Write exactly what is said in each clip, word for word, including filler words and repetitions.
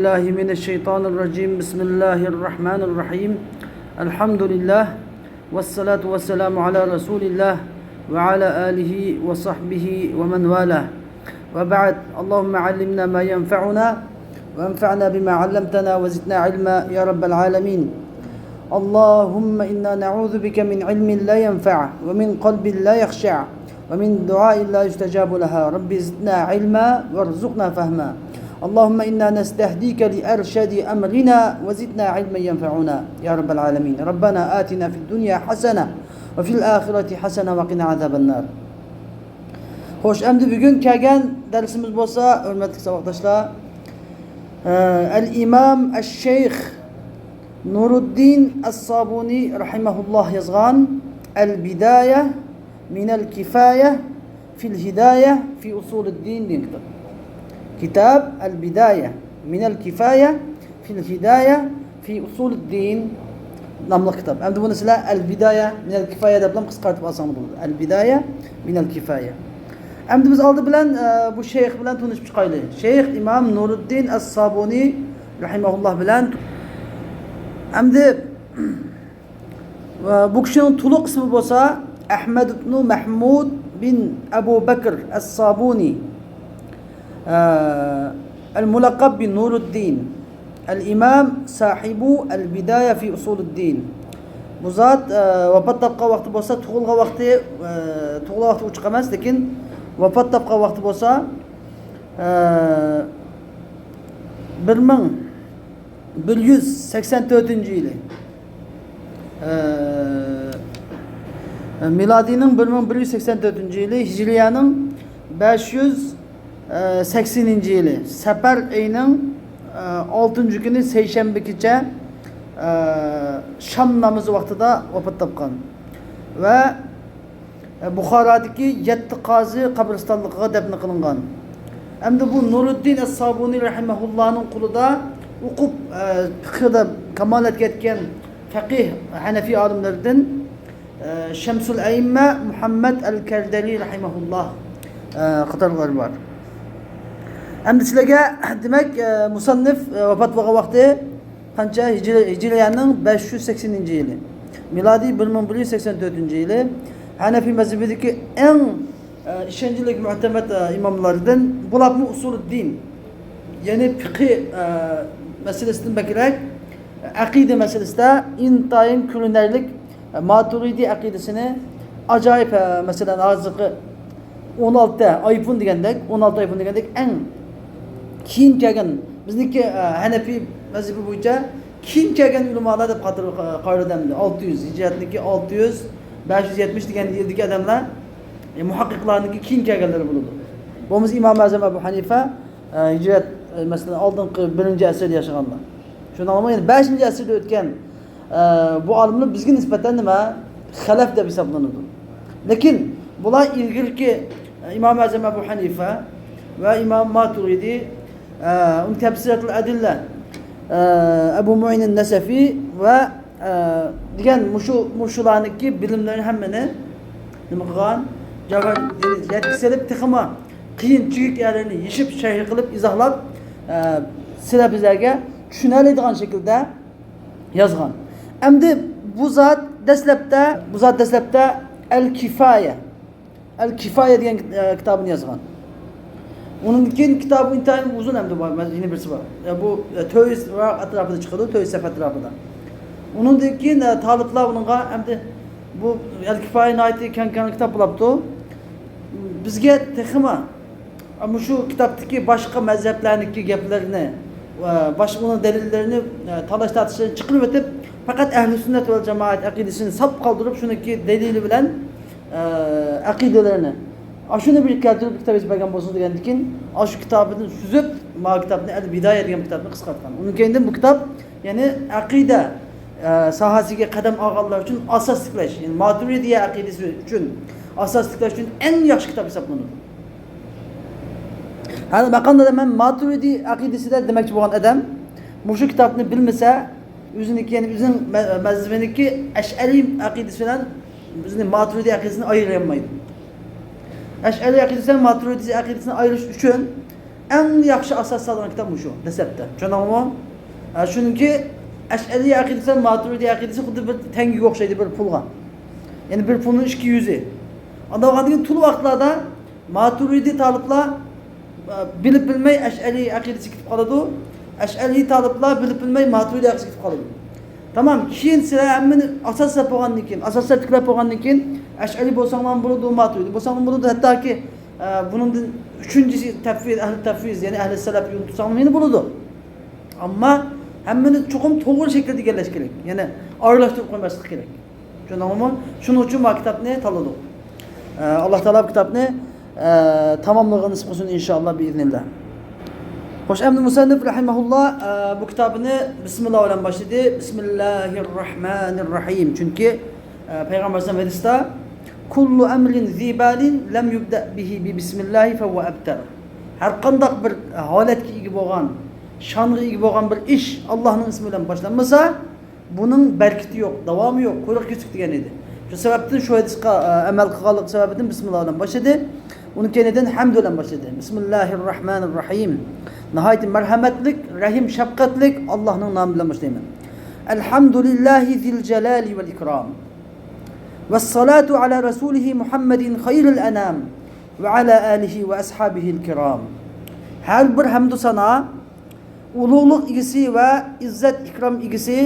بالله من الشيطان الرجيم. بسم الله الرحمن الرحيم. الحمد لله، والصلاة والسلام على رسول الله، وعلى آله وصحبه ومن والاه. وبعد، اللهم علمنا ما ينفعنا، وانفعنا بما علمتنا، وزدنا علما يا رب العالمين. اللهم إنا نعوذ بك من علم لا ينفع، ومن قلب لا يخشع، ومن دعاء لا يستجاب لها. رب زدنا علما وارزقنا فهما. اللهم إنا نستهديك لأرشد أمرنا وزدنا علما ينفعنا يا رب العالمين. ربنا آتنا في الدنيا حسنة وفي الآخرة حسنة وقنا عذاب النار. خوش، ئەمدى بۈگۈن كەلگەن دەرسىمىز بولسا، ھۆرمەتلىك ساۋاقداشلار، ئە، ئەل ئىمام ئەش شەيخ نۇرۇددىن ئەس سابۇنى رەھىمەھۇللاھ يازغان ئەل بىدايە مىنەل كىفايە فىل ھىدايە فى ئۇسۇلىددىن دېگەن كىتاب. كىتاب ئەل بىدايە مىنەل كىفايە فىل ھىدايە فى ئۇسۇلىددىن ناملىق كىتاب. ئەمدى بۇنى سىلەر ئەل بىدايە مىنەل كىفايە دەپلا قىسقارتىپ ئالساڭلار بولىدۇ. ئەل بىدايە مىنەل كىفايە. ئەمدى بىز ئالدى بىلەن، ئە، بۇ شەيخ بىلەن تونۇشۇپ چىقايلى. شەيخ ئىمام نۇرۇددىن ئەس سابۇنى رەھىمەھۇللاھ بىلەن. ئەمدى ۋە بۇ كىشىنىڭ تولۇق ئىسمى بولسا ئەھمەد ئىبنۇ مەھمۇد بىن ئەبۇ بەكر ئەس سابۇنى، ئە، ئەل مۇلەققەب بى نۇرۇددىن، ئەل ئىمام ساھىبۇ ئەل بىدايە فى ئۇسۇلىددىن. بۇ زات، ئە، ۋاپات تاپقان ۋاقتى بولسا، تۇغۇلغان ۋاقتى، ئە، تۇغۇلغان ۋاقتى ئوچۇق ئەمەس، لېكىن ۋاپات تاپقان ۋاقتى بولسا، ئە، بىر مىڭ بىر يۈز سەكسەن تۆتىنچى يىلى، ئە، مىلادىينىڭ بىر مىڭ بىر يۈز سەكسەن تۆتىنچى يىلى، ھىجرىيەنىڭ بەش يۈز سەكسىنىنچى يىلى، سەپەر ئېيىنىڭ، ئە، ئالتىنچى كۈنى سەيشەنبە كېچە، ئە، شام نامىزى ۋاقتىدا ۋاپات تاپقان ۋە بۇخارادىكى يەتتە قازى قەبرىستانلىقىغا دەپنە قىلىنغان. ئەمدى بۇ نۇرۇددىن ئەس سابۇنى رەھىمەھۇللانىڭ قولىدا ئوقۇپ، ئە، پىقىدا كامالەتكە يەتكەن فەقىھ ھەنەفىي ئالىملىرىدىن، ئە، شەمسۇل ئەئىممە مۇھەممەد ئەل كەردەلى رەھىمەھۇللا، ئە، قاتارلىقلار بار. ئەمدى سىلەرگە، دېمەك، ئە، مۇسەننىف، ئە، ۋاپات بولغان ۋاقتى قانچە؟ ھىجرىي، ھىجرىيەنىڭ بەش يۈز سەكسىنىنچى يىلى، مىلادىي بىر مىڭ بىر يۈز سەكسەن تۆتىنچى يىلى. ھەنەفىي مەزھىپىدىكى ئەڭ، ئە، ئىشەنچلىك، مۆتەمەد، ئە، ئىماملاردىن، بۇلارمۇ ئۇسۇلىددىن، يەنى پىقھى، ئە، مەسىلىسىدىن بەكرەك، ئەقىدە مەسىلىسىدە ئىنتايىن كۆرۈنەرلىك، ئە، ماتۇرىدىي ئەقىدىسىنى ئاجايىپ، ئە، مەسىلەن، ھازىرقى ئون ئالتە ئايفون دېگەندەك، ئون ئالتە ئايفون دېگەندەك ئەڭ كېيىن كەلگەن، بىزنىڭكى، ئە، ھەنەفىي مەزھىپى بويىچە كېيىن كەلگەن ئۆلىمالار دەپ قاتارغا قايرىدۇ ئەمدى. ئالتە يۈز، ھىجرەتنىڭكى ئالتە يۈز، بەش يۈز يەتمىش دېگەن يىلدىكى ئادەملەر، ئە، مۇھەققىقلارنىڭكى كېيىن كەلگەنلىرى بولىدۇ. بولمىسا ئىمام ئەزەم ئەبۇ ھەنىفە، ئە، ھىجرەت، ئە، مەسىلەن، ئالدىنقى بىرىنچى ئەسىردە ياشىغانلار. شۇنداقمۇ يەنە بەشىنچى ئەسىردە ئۆتكەن، ئە، بۇ ئالىملار بىزگە نىسبەتەن نېمە؟ خەلەف دەپ ھېسابلىنىدۇ. لېكىن بۇلار ئىلگىرىكى ئىمام ئەزەم ئەبۇ ھەنىفە ۋە ئىمام ماتۇرىدى، ئە، ئۇنىڭ تەپسىراتۇل ئەدىللە، ئە، ئەبۇ مۇئىنىن نەسەفى ۋە، ئە، دېگەن مۇشۇ، مۇشۇلارنىڭكى بىلىملىرىنى ھەممىنى نېمە قىلغان؟ جەۋھەر يەتكە سېلىپ، تېخىمۇ قىيىن چۈيۈك يەرلىرىنى يېشىپ، شەرھ قىلىپ، ئىزاھلاپ، ئە، سىلەر بىزلەرگە چۈشىنەلەيدىغان شەكىلدە يازغان. ئەمدى بۇ زات دەسلەپتە، بۇ زات دەسلەپتە ئەل كىفايە، ئەل كىفايە دېگەن، ئە، كىتابىنى يازغان. ئۇنىڭدىن كېيىن كىتابى ئىنتايىن ئۇزۇن ئەمدى بار، مەن يەنە بىرسى بار. ئە، بۇ، ئە، تۆت يۈز ۋاراق ئەتراپىدا چىقىدۇ، تۆت يۈز سەھىپە ئەتراپىدا. ئۇنىڭدىن كېيىن، ئە، تالىپلار ئۇنىڭغا ئەمدى بۇ ئەل كىفايە ناھايىتى كەڭ، كەڭ كىتاب بولاپتۇ. بىزگە تېخىمۇ مۇشۇ كىتابتىكى باشقا مەزھەپلەرنىڭكى گەپلىرىنى ۋە باشقا ئۇنىڭ دەلىللىرىنى، ئە، تالاش تارتىشلىرىنى چىقىرىۋېتىپ، پەقەت ئەھلى سۈننەت ۋەل جامائەت ئەقىدىسىنى ساپ قالدۇرۇپ، شۇنىڭكى دەلىلى بىلەن، ئە، ئەقىدىلىرىنى، ئاشۇنى بىر كەلتۈرۈپ كىتاب يېزىپ بەرگەن بولسۇن دېگەندىكىن، ئاشۇ كىتابىدىن سۈزۈپ، ما كىتابنى، ئەل بىدايە دېگەن كىتابنى قىسقارتقان. ئۇنىڭ كەينىدىن بۇ كىتاب، يەنى ئەقىدە، ئە، ساھەسىگە قەدەم ئالغانلار ئۈچۈن ئاساس تىكلەش، يەنى ماتۇرىدىيە ئەقىدىسى ئۈچۈن ئاساس تىكلەش ئۈچۈن ئەڭ ياخشى كىتاب ھېسابلىنىدۇ. ھە، ماقامدا مەن ماتۇرىدى ئەقىدىسىدە دېمەكچى بولغان ئادەم، مۇشۇ كىتابنى بىلمىسە، ئۆزىنىڭكى، يەنى ئۆزىنىڭ مە-، مەزھىپىنىڭكى ئەشئەرىي ئەقىدىسى بىلەن ئۆزىنىڭ ماتۇرىدى ئەقىدىسىنى ئايرىيالمايدۇ. ئەشئەرىي ئەقىدىسى بىلەن ماتۇرىدى ئەقىدىسىنى ئايرىش ئۈچۈن ئەڭ ياخشى ئاساس سالغان كىتاب مۇشۇ، دەسلەپتە. چۈشەندىڭىزمۇ؟ ھە، چۈنكى ئەشئەرىي ئەقىدىسى، ماتۇرىدىي ئەقىدىسى خۇددى بىر تەڭگىگە ئوخشايدۇ، بىر پۇلغا. يەنى بىر پۇلنىڭ ئىككى يۈزى. ئانداق بولغاندىن كېيىن تۇل ۋاقىتلاردا ماتۇرىدىي تالىپلار، ئە، بىلىپ بىلمەي ئەشئەرىي ئەقىدىسىگە كېتىپ قالىدۇ. ئەشئەرىي تالىپلار بىلىپ بىلمەي ماتۇرىدىي ئەقىدىسىگە كېتىپ قالىدۇ. تامام، كېيىن سىلەر ھەممىنى ئاساس سەپ بولغاندىن كېيىن، ئاساسلار تىكلەپ بولغاندىن كېيىن، ئەشئەرىي بولساڭلارمۇ بولىدۇ، ماتۇرىدىي بولساڭلارمۇ بولىدۇ، ھەتتاكى، ئە، بۇنىڭدىن ئۈچىنچىسى تەفۋىز، ئەھلى تەفۋىز، يەنى ئەھلى سەلەف يولىنى تۇتساڭلار يەنە بولىدۇ. ئەمما ھەممىنى چوقۇم توغرا شەكىلدە ئىگىلەش كېرەك. يەنى ئارىلاشتۇرۇپ قويماسلىق كېرەك. چۈشەندىڭلارمۇ؟ شۇنىڭ ئۈچۈن ما كىتابنى تاللىدۇق. ئە، ئاللا تائالا بۇ كىتابنى، ئە، تاماملىغىنى نېسىپ قىلسۇن، ئىنشائاللا، بىئىزنىللا. خوش، ئەمدى مۇسەننىپ رەھىمەھۇللا، ئە، بۇ كىتابىنى بىسمىللا بىلەن باشلىدى. بىسمىللاھىر راھمانىر راھىم. چۈنكى، ئە، پەيغەمبەر ئەلەيھىسسالام ھەدىستە، كۇللۇ ئەمرىن زىبالىن لەم يۇبدەئ بىھى بىبىسمىللاھى فەھۇۋە ئەبتەر. ھەر قانداق بىر ھالەتكە ئىگە بولغان، شانغا ئىگە بولغان بىر ئىش ئاللانىڭ ئىسمى بىلەن باشلانمىسا، بۇنىڭ بەرىكىتى يوق، داۋامى يوق، قۇرۇق كېسىك دېگەن ئىدى. شۇ سەۋەبتىن شۇ ھەدىسقە، ئە، ئەمەل قىلغانلىقى سەۋەبىدىن بىسمىللا بىلەن باشلىدى. ئۇنىڭ كەينىدىن ھەمد بىلەن باشلىدى. بىسمىللاھىر راھمانىر راھىم. ناھايىتى مەرھەمەتلىك، رەھىم شەپقەتلىك ئاللاھنىڭ نامى بىلەن باشلايمەن. ئەلھەمدۇلىللاھى زىل جالالى ۋەل ئىكرام. ۋەسسالاتۇ ئالا رەسۇلىھى مۇھەممەدىن خەيرىل ئەنام. ۋە ئالا ئالىھى ۋە ئەسھابىھىل كىرام. ھەر بىر ھەمدۇ سانا ئۇلۇغلۇق ئىگىسى ۋە ئىززەت ئىكرام ئىگىسى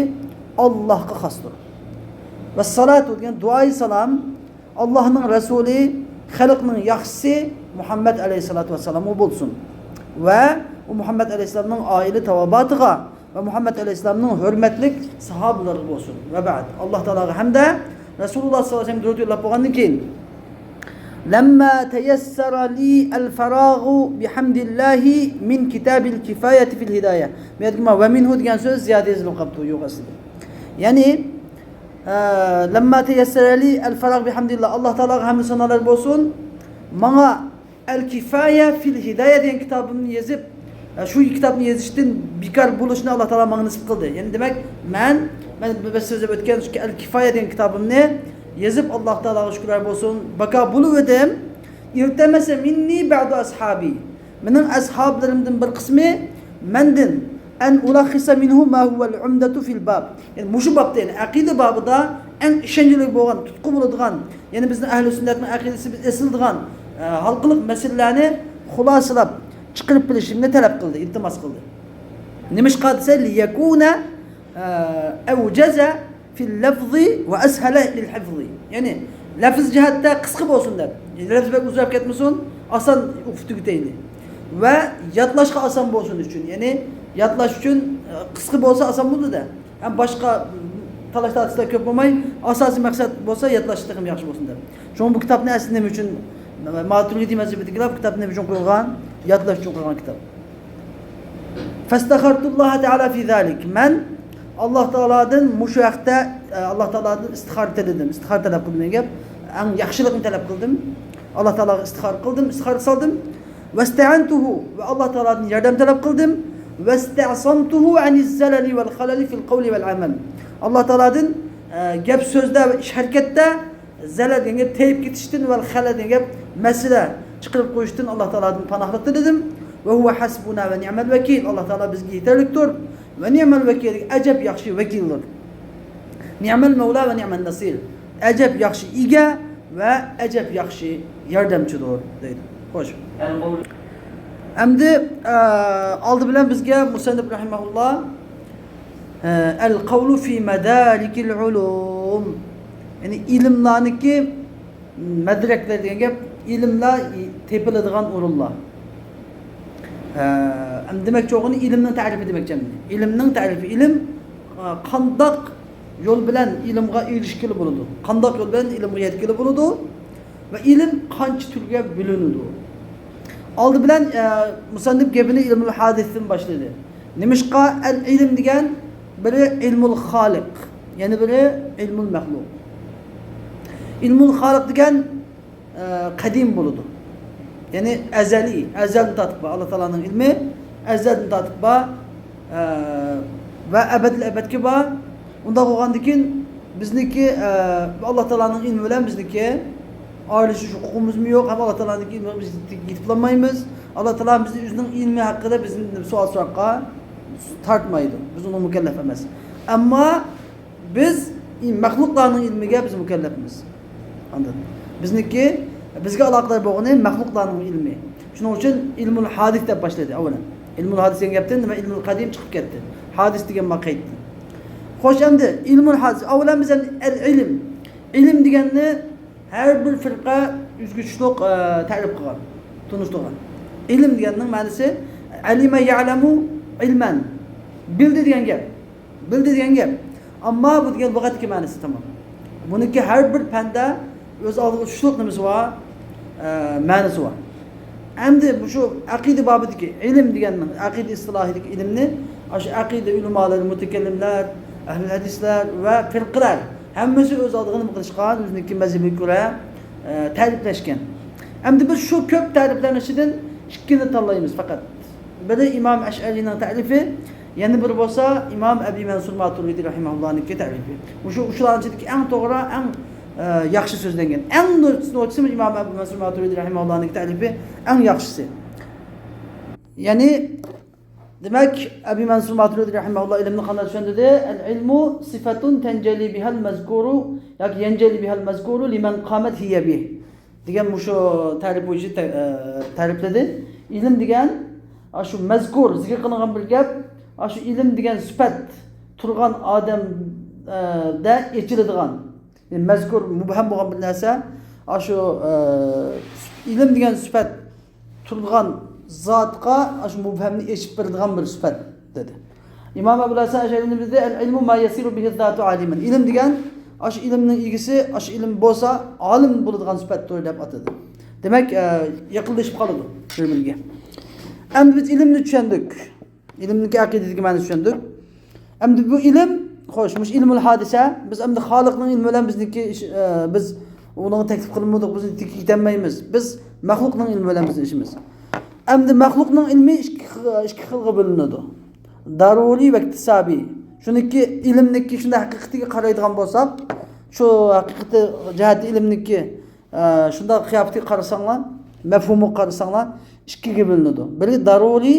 ئاللاھقا خاستۇر. ۋەسسالاتۇ دېگەن دۇئايى سالام ئاللاھنىڭ رەسۇلى، خەلقنىڭ ياخشىسى مۇھەممەد ئەلەيھىسسالاتۇ ۋەسسالامغا بولسۇن. ۋە ئۇ مۇھەممەد ئەلەيھىسسالامنىڭ ئائىلە تاۋاباتىغا ۋە مۇھەممەد ئەلەيھىسسالامنىڭ ھۆرمەتلىك ساھابىلىرىغا بولسۇن. ۋە بەئد. ئاللاھ تائالاغا ھەمدە رەسۇلۇللاھ سەللەللاھۇ ئەلەيھى ۋەسەللەم دۇرۇت يوللاپ بولغاندىن كېيىن، لەمما تەيەسسەرە لى ئەلفەراغۇ بىھەمدىللاھى مىن كىتابىل كىفايەتى فىل ھىدايە. بۇ يەردىكى مانا ۋە مىنھۇ دېگەن سۆز زىيادە يېزىلىپ قاپتۇ، يوق ئەسلىدە. يەنى، ئە، لەمما تەيەسسەرە لى ئەلفەراغ بىھەمدىللاھ، ئاللاھ تائالاغا ھەمدۇ سانالار بولسۇن. ماڭا ئەل كىفايە فىل ھىدايە دېگەن كىتابىمنى يېزىپ، ئە، شۇ كىتابنى يېزىشتىن بىكار بولۇشنى ئاللاھ تائالا ماڭا نېسىپ قىلدى. يەنى دېمەك، مەن، مەن بىر سۆزلەپ ئۆتكەن شۇ ئەل كىفايە دېگەن كىتابىمنى يېزىپ، ئاللاھ تائالاغا شۈكۈرلەر بولسۇن، بىكار بولۇۋىدىم. ئىلتەمەسە مىننى بەئدۇ ئەسھابى. مېنىڭ ئەسھابلىرىمدىن بىر قىسمى مەندىن، ئەن ئۇلەخخىسە مىنھۇ ما ھۇۋەل ئۇمدەتۇ فىل باب. يەنى مۇشۇ بابتا، يەنى ئەقىدە بابىدا ئەڭ ئىشەنچلىك بولغان، تۇتقا بولىدىغان، يەنى بىزنىڭ ئەھلى سۈننەتنىڭ ئەقىدىسى بىز ئېسىلىدىغان، ئە، ھالقىلىق مەسىلىلەرنى خۇلاسىلاپ چىقىرىپ بېرىشىمنى تەلەپ قىلدى، ئىلتىماس قىلدى. نېمىشقا دېسە، لىيەكۇنە، ئە، ئەۋجەزە فىل لەفزى ۋە ئەسھەلە لىل ھىفزى. يەنى لەفز جەھەتتە قىسقا بولسۇن دەپ. يەنى لەفز بەك ئۇزاپ كەتمىسۇن، ئاسان ئوقۇپ تۈگىتەيلى. ۋە يادلاشقا ئاسان بولسۇن ئۈچۈن. يەنى يادلاش ئۈچۈن، ئە، قىسقا بولسا ئاسان بولىدۇ-دە. ھەم باشقا تالاش-تارتىشلار كۆپ بولماي، ئاساسىي مەقسەت بولسا يادلاش تېخىمۇ ياخشى بولسۇن دەپ. شۇڭا بۇ كىتابنى ئەسلى نېمە ئۈچۈن، ماتۇرىدىي مەزھىپىدىكىلەر بۇ كىتابنى نېمە ئۈچۈن قويغان؟ يادلاش ئۈچۈن قويغان كىتاب. فاستخرت الله تعالى في ذلك. مەن ئاللاھ تائالادىن مۇشۇ ھەقتە، ئە، ئاللاھ تائالادىن ئىستىخارە تىلىدىم. ئىستىخارە تەلەپ قىلدىم دېگەن گەپ. ئەڭ ياخشىلىقنى تەلەپ قىلدىم. ئاللاھ تائالاغا ئىستىخارە قىلدىم، ئىستىخارە سالدىم. ۋەستەئەنتۇھۇ، ۋە ئاللاھ تائالادىن ياردەم تەلەپ قىلدىم. ۋەستەئسەمتۇھۇ ئەنىز زەلەلى ۋەل خەلەلى فىل قەۋلى ۋەل ئەمەل. ئاللاھ تائالادىن، ئە، گەپ سۆزدە ۋە ئىش ھەرىكەتتە زەلەل دېگەن گەپ، تېيىپ كېتىشتىن، ۋەل خەلەل دېگەن گەپ، مەسىلە چىقىرىپ قويۇشتىن ئاللاھ تائالادىن پاناھلىق تىلىدىم. ۋە ھۇۋە ھەسبۇنا ۋە نىئمەل ۋەكىل. ئاللاھ تائالا بىزگە يېتەرلىكتۇر. ۋە نىئمەل ۋەكىل، ئەجەب ياخشى ۋەكىلدۇر. نىئمەل مەۋلا ۋە نىئمەن نەسىر. ئەجەب ياخشى ئىگە ۋە ئەجەب ياخشى ياردەمچىدۇر، دەيدۇ. خوش. ئەمدى، ئە، ئالدى بىلەن بىزگە مۇسەننىپ رەھىمەھۇللا، ئە، ئەل قەۋلۇ فى مەدارىكىل ئۇلۇم. يەنى ئىلىملارنىكى مەدرەكلەر دېگەن گەپ، ئىلىملار تېپىلىدىغان ئورۇنلار. ئە، ئەمدى دېمەكچى بولغىنى ئىلىمنىڭ تەرىپى دېمەكچى ئەمدى. ئىلىمنىڭ تەرىپى، ئىلىم، ئە، قانداق يول بىلەن ئىلىمغا ئېرىشكىلى بولىدۇ؟ قانداق يول بىلەن ئىلىمغا يەتكىلى بولىدۇ؟ ۋە ئىلىم قانچە تۈرگە بۆلۈنىدۇ؟ ئالدى بىلەن، ئە، مۇسەننىپ گېپىنى ئىلمۇل ھادىستىن باشلىدى. نېمىشقا ئەل ئىلىم دېگەن، بىرى ئىلمۇل خالىق، يەنە بىرى ئىلمۇل مەخلۇق. ئىلمۇل خالىق دېگەن، ئە، قەدىم بولىدۇ. يەنى ئەزەلىي، ئەزەلدىن تارتىپ بار. ئاللا تائالانىڭ ئىلمى ئەزەلدىن تارتىپ بار، ئە، ۋە ئەبەدىل ئەبەدكە بار. ئۇنداق بولغاندىكىن بىزنىڭكى، ئە، ئاللا تائالانىڭ ئىلمى بىلەن بىزنىڭكى ئايرىلىشىش ھوقۇقىمىزمۇ يوق، ھەم ئاللا تائالانىڭكى ئىلمىغا بىز يېتىپ، يېتىپلانمايمىز. ئاللا تائالا بىزنى ئۆزىنىڭ ئىلمى ھەققىدە بىزنى سوئال سوراققا تارتمايدۇ. بىز ئۇنىڭ مۇكەللەپ ئەمەس. ئەمما بىز مەخلۇقلارنىڭ ئىلمىگە بىز مۇكەللەپمىز. ئاندىن بىزنىڭكى، بىزگە ئالاقىدار بولغىنى مەخلۇقلارنىڭ ئىلمى. شۇنىڭ ئۈچۈن ئىلمۇل ھادىس دەپ باشلىدى ئاۋۋالەن. ئىلمۇل ھادىس دېگەن گەپتىن نېمە، ئىلمۇل قەدىم چىقىپ كەتتى. ھادىس دېگەن مانا قايتتى. خوش، ئەمدى ئىلمۇل ھادىس. ئاۋۋالەن بىز ئەمدى ئەل ئىلم. ئىلىم دېگەننى ھەر بىر فىرقە ئۆزگىچە تەرىپ قىلغان، تونۇشتۇرغان. ئىلىم دېگەننىڭ مەنىسى ئەلىمە يەلەمۇ ئىلمەن. بىلدى دېگەن گەپ. بىلدى دېگەن گەپ. ئەمما بۇ دېگەن لۇغەتتىكى مەنىسى تامام. بۇنىڭكى ھەر بىر پەندە ئۆز ئالدىغا چۈشلۈك نېمىسى بار، ئە، مەنىسى بار. ئەمدى مۇشۇ ئەقىدە بابىدىكى ئىلىم دېگەننىڭ، ئەقىدە ئىستىلاھىدىكى ئىلىمنى ئاشۇ ئەقىدە ئۆلىمالىرى، مۇتەكەللىملەر، ئەھلى ھەدىسلەر ۋە فىرقىلەر ھەممىسى ئۆز ئالدىغا نېمە قىلىشقان، ئۆزىنىڭكى مەزھىپىگە كۆرە، ئە، تەرىپلەشكەن. ئەمدى بىز شۇ كۆپ تەرىپلەرنىڭ ئىچىدىن ئىككىنى تاللايمىز پەقەت. بىرى ئىمام ئەشئەرىنىڭ تەرىپى، يەنە بىرى بولسا ئىمام ئەبى مەنسۇر ماتۇرىدى رەھىمەھۇللانىڭكى تەرىپى. مۇشۇ ئۇچلارنىڭ ئىچىدىكى ئەڭ توغرا، ئەڭ، ئە، ياخشى سۆزلەنگەن. ئەڭ نوچىسى ئىمام ئەبى مەنسۇر ماتۇرىدى رەھىمەھۇللانىڭكى تەرىپى ئەڭ ياخشىسى. يەنى، دېمەك، ئەبى مەنسۇر ماتۇرىدى رەھىمەھۇللا ئىلىمنى قانداق چۈشەندۈردى؟ ئەل ئىلمۇ سىفەتۇن تەنجەلى بىھەل مەزكۇرۇ ياكى يەنجەلى بىھەل مەزكۇرۇ لىمەن قامەت ھىيە بىھ. دېگەن مۇشۇ تەرىپ بويىچە تە-، ئە، تەرىپلىدى. ئىلىم دېگەن، ئاشۇ مەزكۇر، زىكىر قىلىنغان بىر گەپ، ئاشۇ ئىلىم دېگەن سۈپەت تۇرغان ئادەم، ئە، دە ئېچىلىدىغان. يەنى مەزكۇر مۇبھەم بولغان بىر نەرسە، ئاشۇ، ئە، ئىلىم دېگەن سۈپەت تۇرغان زاتقا ئاشۇ مۇبھەمنى ئېچىپ بېرىدىغان بىر سۈپەت، دېدى. ئىمام ئەبۇل ھەسەن ئەشئەرىنىڭ بىردە، ئەل ئىلمۇ ما يەسىرۇ بىھى زاتۇ ئالىمەن. ئىلىم دېگەن، ئاشۇ ئىلىمنىڭ ئىگىسى، ئاشۇ ئىلىم بولسا، ئالىم بولىدىغان سۈپەتتۇر، دەپ ئاتىدى. دېمەك، ئە، يېقىنلىشىپ قالىدۇ بىر-بىرىگە. ئەمدى بىز ئىلىمنى چۈشەندۇق. ئىلىمنىڭكى ئەقىدىدىكى مەنىسىنى چۈشەندۇق. ئەمدى بۇ ئىلىم، خوش، مۇشۇ ئىلمۇل ھادىسە، بىز ئەمدى خالىقنىڭ ئىلمى بىلەن بىزنىڭكى ئىش، ئە، بىز ئۇنىڭغا تەكلىپ قىلمىدۇق، بىز يېتەلمەيمىز. بىز مەخلۇقنىڭ ئىلمى بىلەن بىزنىڭ ئىشىمىز. ئەمدى مەخلۇقنىڭ ئىلمى ئىككى خىل، ئىككى خىلغا بۆلۈنىدۇ. دارۇرىي ۋە ئىكتىسابىي. شۇنىڭكى ئىلىمنىڭكى شۇنداق ھەقىقىتىگە قارايدىغان بولساق، شۇ ھەقىقىتى جەھەتتە ئىلىمنىڭكى، ئە، شۇنداق قىياپىتىگە قارىساڭلار، مەفھۇمىغا قارىساڭلار، ئىككىگە بۆلۈنىدۇ. بىرى دارۇرىي،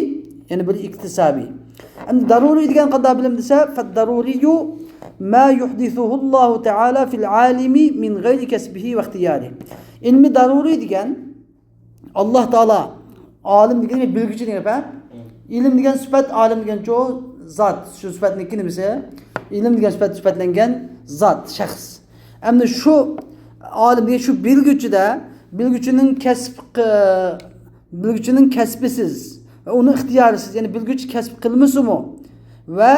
يەنى بىرى ئىكتىسابىي. ئەمدى دارۇرىي دېگەن قانداق بىلىم دېسە، فەددارۇرىيۇ ما يۇھدىسۇھۇللاھۇ تەئالا فىل ئالىمى مىن غەيرى كەسبىھى ۋە ئىختىيارى. ئىلمى دارۇرىي دېگەن، ئاللا تائالا، ئالىم دېگەن بىلگۈچى دېگەن گەپ، ھە؟ ئىلىم دېگەن سۈپەت، ئالىم دېگەن چۇ زات، شۇ سۈپەتنىڭكى نېمىسى؟ ئىلىم دېگەن سۈپەت، سۈپەتلەنگەن زات، شەخس. ئەمدى شۇ ئالىم دېگەن شۇ بىلگۈچىدە، بىلگۈچىنىڭ كەسپ، بىلگۈچىنىڭ كەسپىسىز ۋە ئۇنىڭ ئىختىيارىسىز، يەنى بىلگۈچى كەسىپ قىلمىسىمۇ ۋە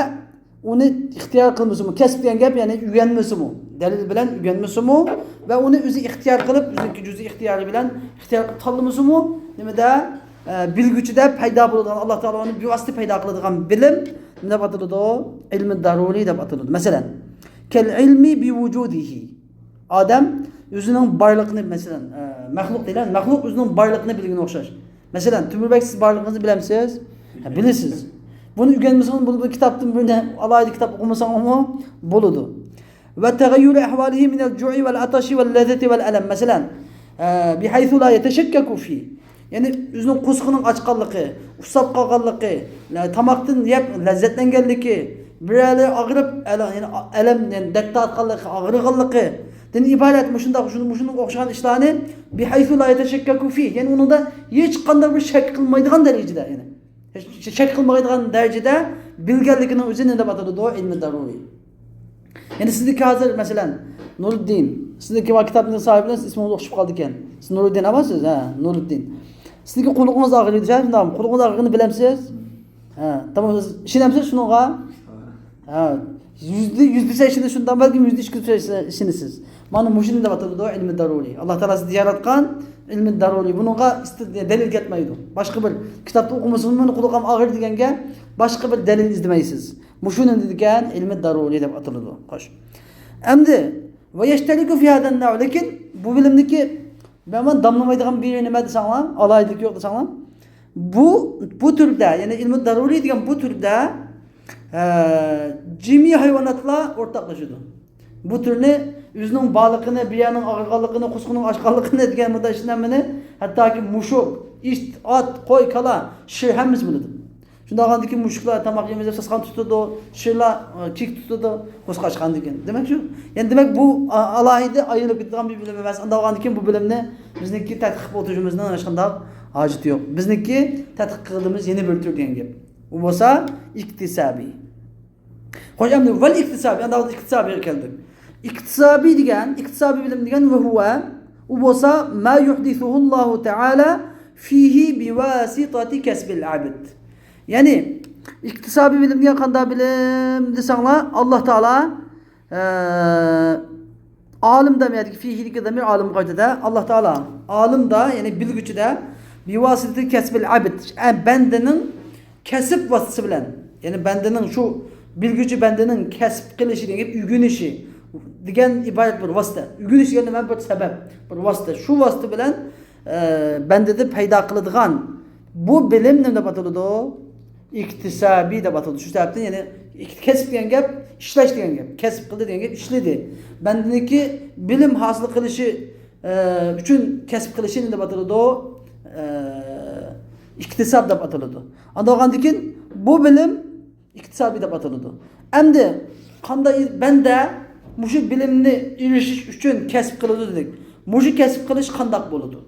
ئۇنى ئىختىيار قىلمىسىمۇ، كەسىپ دېگەن گەپ، يەنى ئۆگەنمىسىمۇ، دەلىل بىلەن ئۆگەنمىسىمۇ ۋە ئۇنى ئۆزى ئىختىيار قىلىپ، ئۆزىنىڭكى جۈزئىي ئىختىيارى بىلەن ئىختىيار قىلىپ تاللىمىسىمۇ، نېمىدە، ئە، بىلگۈچىدە پەيدا بولىدىغان، ئاللا تائالا ئۇنى بىۋاسىتە پەيدا قىلىدىغان بىلىم نېمە دەپ ئاتىلىدۇ؟ ئىلمى دارۇرىي دەپ ئاتىلىدۇ. مەسىلەن، كەل ئىلمى بىۋۇجۇدىھى. ئادەم ئۆزىنىڭ بارلىقىنى، مەسىلەن، ئە، مەخلۇق دەيلى، مەخلۇق ئۆزىنىڭ بارلىقىنى بىلگىنى ئوخشاش. مەسىلەن، تۆمۈر بەگ، سىز بارلىقىڭىزنى بىلەمسىز؟ ھە، بىلىسىز. بۇنى ئۆگەنمىسىڭىز بولىدۇ، كىتابتىن بىرنى، ئالاھىدە كىتاب ئوقۇمىساڭمۇ بولىدۇ. ۋە تەغەييۇرى ئەھۋالىھى مىنەل جۇئى ۋەل ئاتاشى ۋەل لەززەتى ۋەل ئەلەم. مەسىلەن، ئە، بىھەيسۇ لا يەتەشەككەكۇ فى. يەنى ئۆزىنىڭ قورسىقىنىڭ ئاچقانلىقى، ئۇسساپ قالغانلىقى، تاماقتىن يەپ لەززەتلەنگەنلىكى، بىرەرلىرى ئاغرىپ، ئەلە-، يەنى ئەلەم، يەنى دەرد تارتقانلىقى، ئاغرىغانلىقى، دىن ئىبارەت مۇشۇنداق، مۇشۇ-، مۇشۇنىڭغا ئوخشىغان ئىشلارنى بىھەيسۇ لا يەتەشەككەكۇ فى، يەنى ئۇنىڭدا ھېچقانداق بىر شەك قىلمايدىغان دەرىجىدە، يەنى ھېچ شەك قىلمايدىغان دەرىجىدە بىلگەنلىكىنىڭ ئۆزىنى نېمە دەپ ئاتىلىدۇ؟ ئىلمى دارۇرىي. يەنى سىزنىڭكى ھازىر، مەسىلەن، نۇرۇددىن، سىزنىڭكى مانا كىتابنىڭ ساھىبى بىلەن ئىسمىڭىز ئوخشىشىپ قالىدىكەن. سىز نۇرۇددىن ئەمەسسىز، ھە، نۇرۇددىن. سىزنىڭكى قۇلىقىڭىز ئاغرىيدۇ، شۇنداقمۇ؟ قۇلىقىڭىز ئاغرىغىنى بىلەمسىز؟ ھە، تامام، سىز ئىشىنەمسىز شۇنىڭغا؟ ھە، يۈزدە يۈز دېسە ئىشىنىسىز، شۇنداق بەلكىم يۈزدە ئىككى دېسە ئىشىنىسىز. مانا مۇشۇنى دەپ ئاتىلىدۇ ئىلمى دارۇرىي. ئاللا تائالا سىزنى ياراتقان ئىلمى دارۇرىي. بۇنىڭغا ئىست-، دەلىل كەتمەيدۇ. باشقا بىر كىتابتا ئوقۇمىسىمۇ مېنىڭ قۇلىقىم ئاغرىدى دېگەنگە باشقا بىر دەلىل ئىزدىمەيسىز. مۇشۇنى دېگەن ئىلمى دارۇرىي دەپ ئاتىلىدۇ. خوش. ئەمدى، ۋە يەشتەرىكۇ فى ھازا نەۋ، لېكىن بۇ بىلىمدىكى مەن داملىمايدىغان بىر نېمە دېسەڭلار، ئالاھىدىلىكى يوق دېسەڭلار، بۇ، بۇ تۈردە، يەنى ئىلمى دارۇرىي دېگەن بۇ تۈردە، ئە، جىمى ھايۋاناتلار ئورتاقلىشىدۇ. بۇ تۈرنى ئۆزىنىڭ بارلىقىنى، بىر يەرنىڭ ئاغرىغانلىقىنى، قورسىقىنىڭ ئاچقانلىقىنى دېگەن مۇنداق ئىشلارنى ھەممىنى، ھەتتاكى مۇشۇ ئىت، ئات، قوي، كالا، شىر ھەممىسى بولىدۇ. شۇنداق بولغاندىكىن مۇشۇكلار تاماق يېمەيدۇ، ساسقان تۇتىدۇ، شىرلار، ئە، كېيىك تۇتىدۇ، قۇسقا ئاچقاندىكىن. دېمەك شۇ. يەنى دېمەك بۇ، ئا-، ئالاھىدە ئايرىلىپ كېتىدىغان بىر بىلىم ئەمەس. ئانداق بولغاندىكىن بۇ بىلىمنى بىزنىڭكى تەتقىق قىلىپ ئولتۇرۇشىمىزنىڭ ھېچقانداق ھاجىتى يوق. بىزنىڭكى تەتقىق قىلغىنىمىز يەنە بىر تۈر دېگەن گەپ. ئۇ بولسا ئىكتىسابىي. خوش، ئەمدى ۋەل ئىكتىسابىي، ئانداق ئىكتىسابىيغا كەلدۇق. ئىكتىسابىي دېگەن، ئىكتىسابىي بىلىم دېگەن ۋە ھۇۋە، ئۇ بولسا ما يۇھدىسۇھۇللاھۇ تەئالا فىھى بىۋاسىتەتى كەسبىل ئەبد. يەنى ئىكتىسابىي بىلىم دېگەن قانداق بىلىم دېسەڭلار، ئاللا تائالا، ئە، ئالىمدا، يەنى فىھىدىكى زامىر ئالىمغا قايتىدۇ. ئاللا تائالا ئالىمدا، يەنى بىلگۈچىدە، بىۋاسىتەتى كەسبىل ئەبد، ئە، بەندىنىڭ كەسىپ ۋاسىتىسى بىلەن، يەنى بەندىنىڭ شۇ بىلگۈچى بەندىنىڭ كەسىپ قىلىشى دېگەن گەپ ئۆگىنىشى دېگەن ئىبارەت بىر ۋاسىتە. ئۆگىنىش دېگەن نېمە؟ بىر سەۋەب، بىر ۋاسىتە. شۇ ۋاسىتە بىلەن، ئە، بەندىدە پەيدا قىلىدىغان بۇ بىلىم نېمە دەپ ئاتىلىدۇ؟ ئىكتىسابىي دەپ ئاتىلىدۇ. شۇ سەۋەبتىن يەنى ئىكت-، كەسىپ دېگەن گەپ ئىشلەش دېگەن گەپ. كەسىپ قىلدى دېگەن گەپ ئىشلىدى. بەندىنىڭكى بىلىم ھاسىل قىلىشى ئە، ئۈچۈن كەسىپ قىلىشى نېمە دەپ ئاتىلىدۇ؟ ئە، ئىكتىساب دەپ ئاتىلىدۇ. ئانداق بولغاندىكىن بۇ بىلىم ئىكتىسابىي دەپ ئاتىلىدۇ. ئەمدى قانداق بەندە مۇشۇ بىلىمنى ئېرىشىش ئۈچۈن كەسىپ قىلىدۇ دېدۇق. مۇشۇ كەسىپ قىلىش قانداق بولىدۇ؟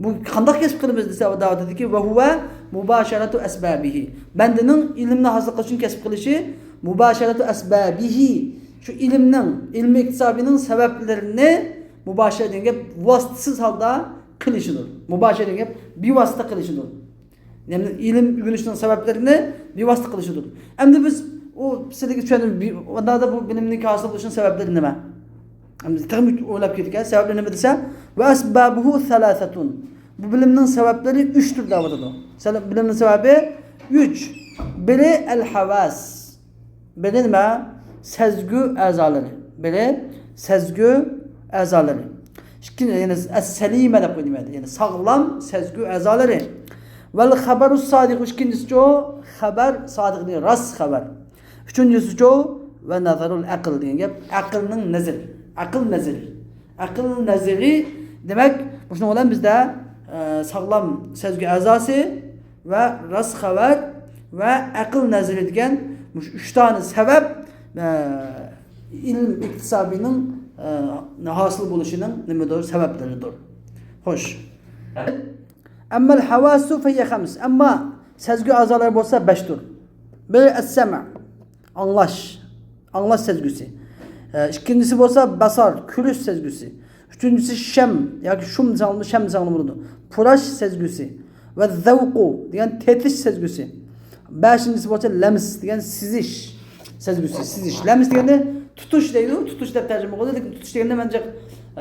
بۇ قانداق كەسىپ قىلىمىز دېسە، دەۋاتىدۇكى، ۋە ھۇۋە مۇباشارەتۇ ئەسبابىھى. بەندىنىڭ ئىلىمنى ھاسىل قىلىش ئۈچۈن كەسىپ قىلىشى مۇباشارەتۇ ئەسبابىھى. شۇ ئىلىمنىڭ، ئىلمى ئىكتىسابىنىڭ سەۋەبلىرىنى مۇباشىرە دېگەن گەپ ۋاسىتىسىز ھالدا قىلىشىدۇر. مۇباشىرە دېگەن گەپ بىۋاسىتە قىلىشىدۇر. يەنى ئىلىم ئۆگىنىشنىڭ سەۋەبلىرىنى بىۋاسىتە قىلىشىدۇر. ئەمدى بىز ئۇ سىلىگە چۈشەندۈرۈپ، ئۇنداقتا بۇ بىلىمنىڭ ھاسىل بولۇشىنىڭ سەۋەبلىرى نېمە؟ ئەمدى تېخىمۇ ئويلاپ كېتىدىكەن. سەۋەبلىرى نېمە دېسە، ۋە ئەسبابۇھۇ سەلاسەتۇن. بۇ بىلىمنىڭ سەۋەبلىرى ئۈچتۇر دەۋاتىدۇ. سەۋەب، بىلىمنىڭ سەۋەبى ئۈچ. بىرى ئەل ھاۋاس. بىرى نېمە؟ سەزگۈ ئەزالىرى. بىرى سەزگۈ ئەزالىرى. ئىككىنچى، يەنى ئەس-سەلىمە دەپ قويدۇم، يەنى ساغلام سەزگۈ ئەزالىرى. ۋەل خەبەرۇ سادىق، ئىككىنچىسىچۇ، خەبەر سادىق، راست خەبەر. ئۈچىنچىسىچۇ، ۋە نەزەرۇل ئەقىل دېگەن گەپ، ئەقىلنىڭ نەزىرى. ئەقىل نەزىرى. ئەقىل نەزىرى، دېمەك، مۇشۇنىڭ بىلەن بىزدە، ئە، ساغلام سەزگۈ ئەزاسى، ۋە راست خەۋەر ۋە ئەقىل نەزىرى دېگەن مۇشۇ ئۈچ دانە سەۋەب، ئە، ئىلىم ئىكتىسابىنىڭ، ئە، ھاسىل بولۇشىنىڭ نېمىدۇر؟ سەۋەبلىرىدۇر. خوش. ئەممەل ھەۋاسۇ فەھىيە خەمس. ئەمما سەزگۈ ئەزالىرى بولسا بەشتۇر. بىرى ئەسسەمە. ئاڭلاش، ئاڭلاش سەزگۈسى. ئە، ئىككىنچىسى بولسا بەسار، كۆرۈش سەزگۈسى. ئۈچىنچىسى شەم ياكى شۇم دېسەڭلارمۇ، شەم دېسەڭلار بولىدۇ. پۇراش سەزگۈسى. ۋە زەۋقۇ دېگەن تېتىش سەزگۈسى. بەشىنچىسى بولسا لەمس دېگەن سىزىش سەزگۈسى، سىزىش. لەمس دېگەندە تۇتۇش دەيدۇ، تۇتۇش دەپ تەرجىمە قىلىدۇ، لېكىن تۇتۇش دېگەندە مەن جىق،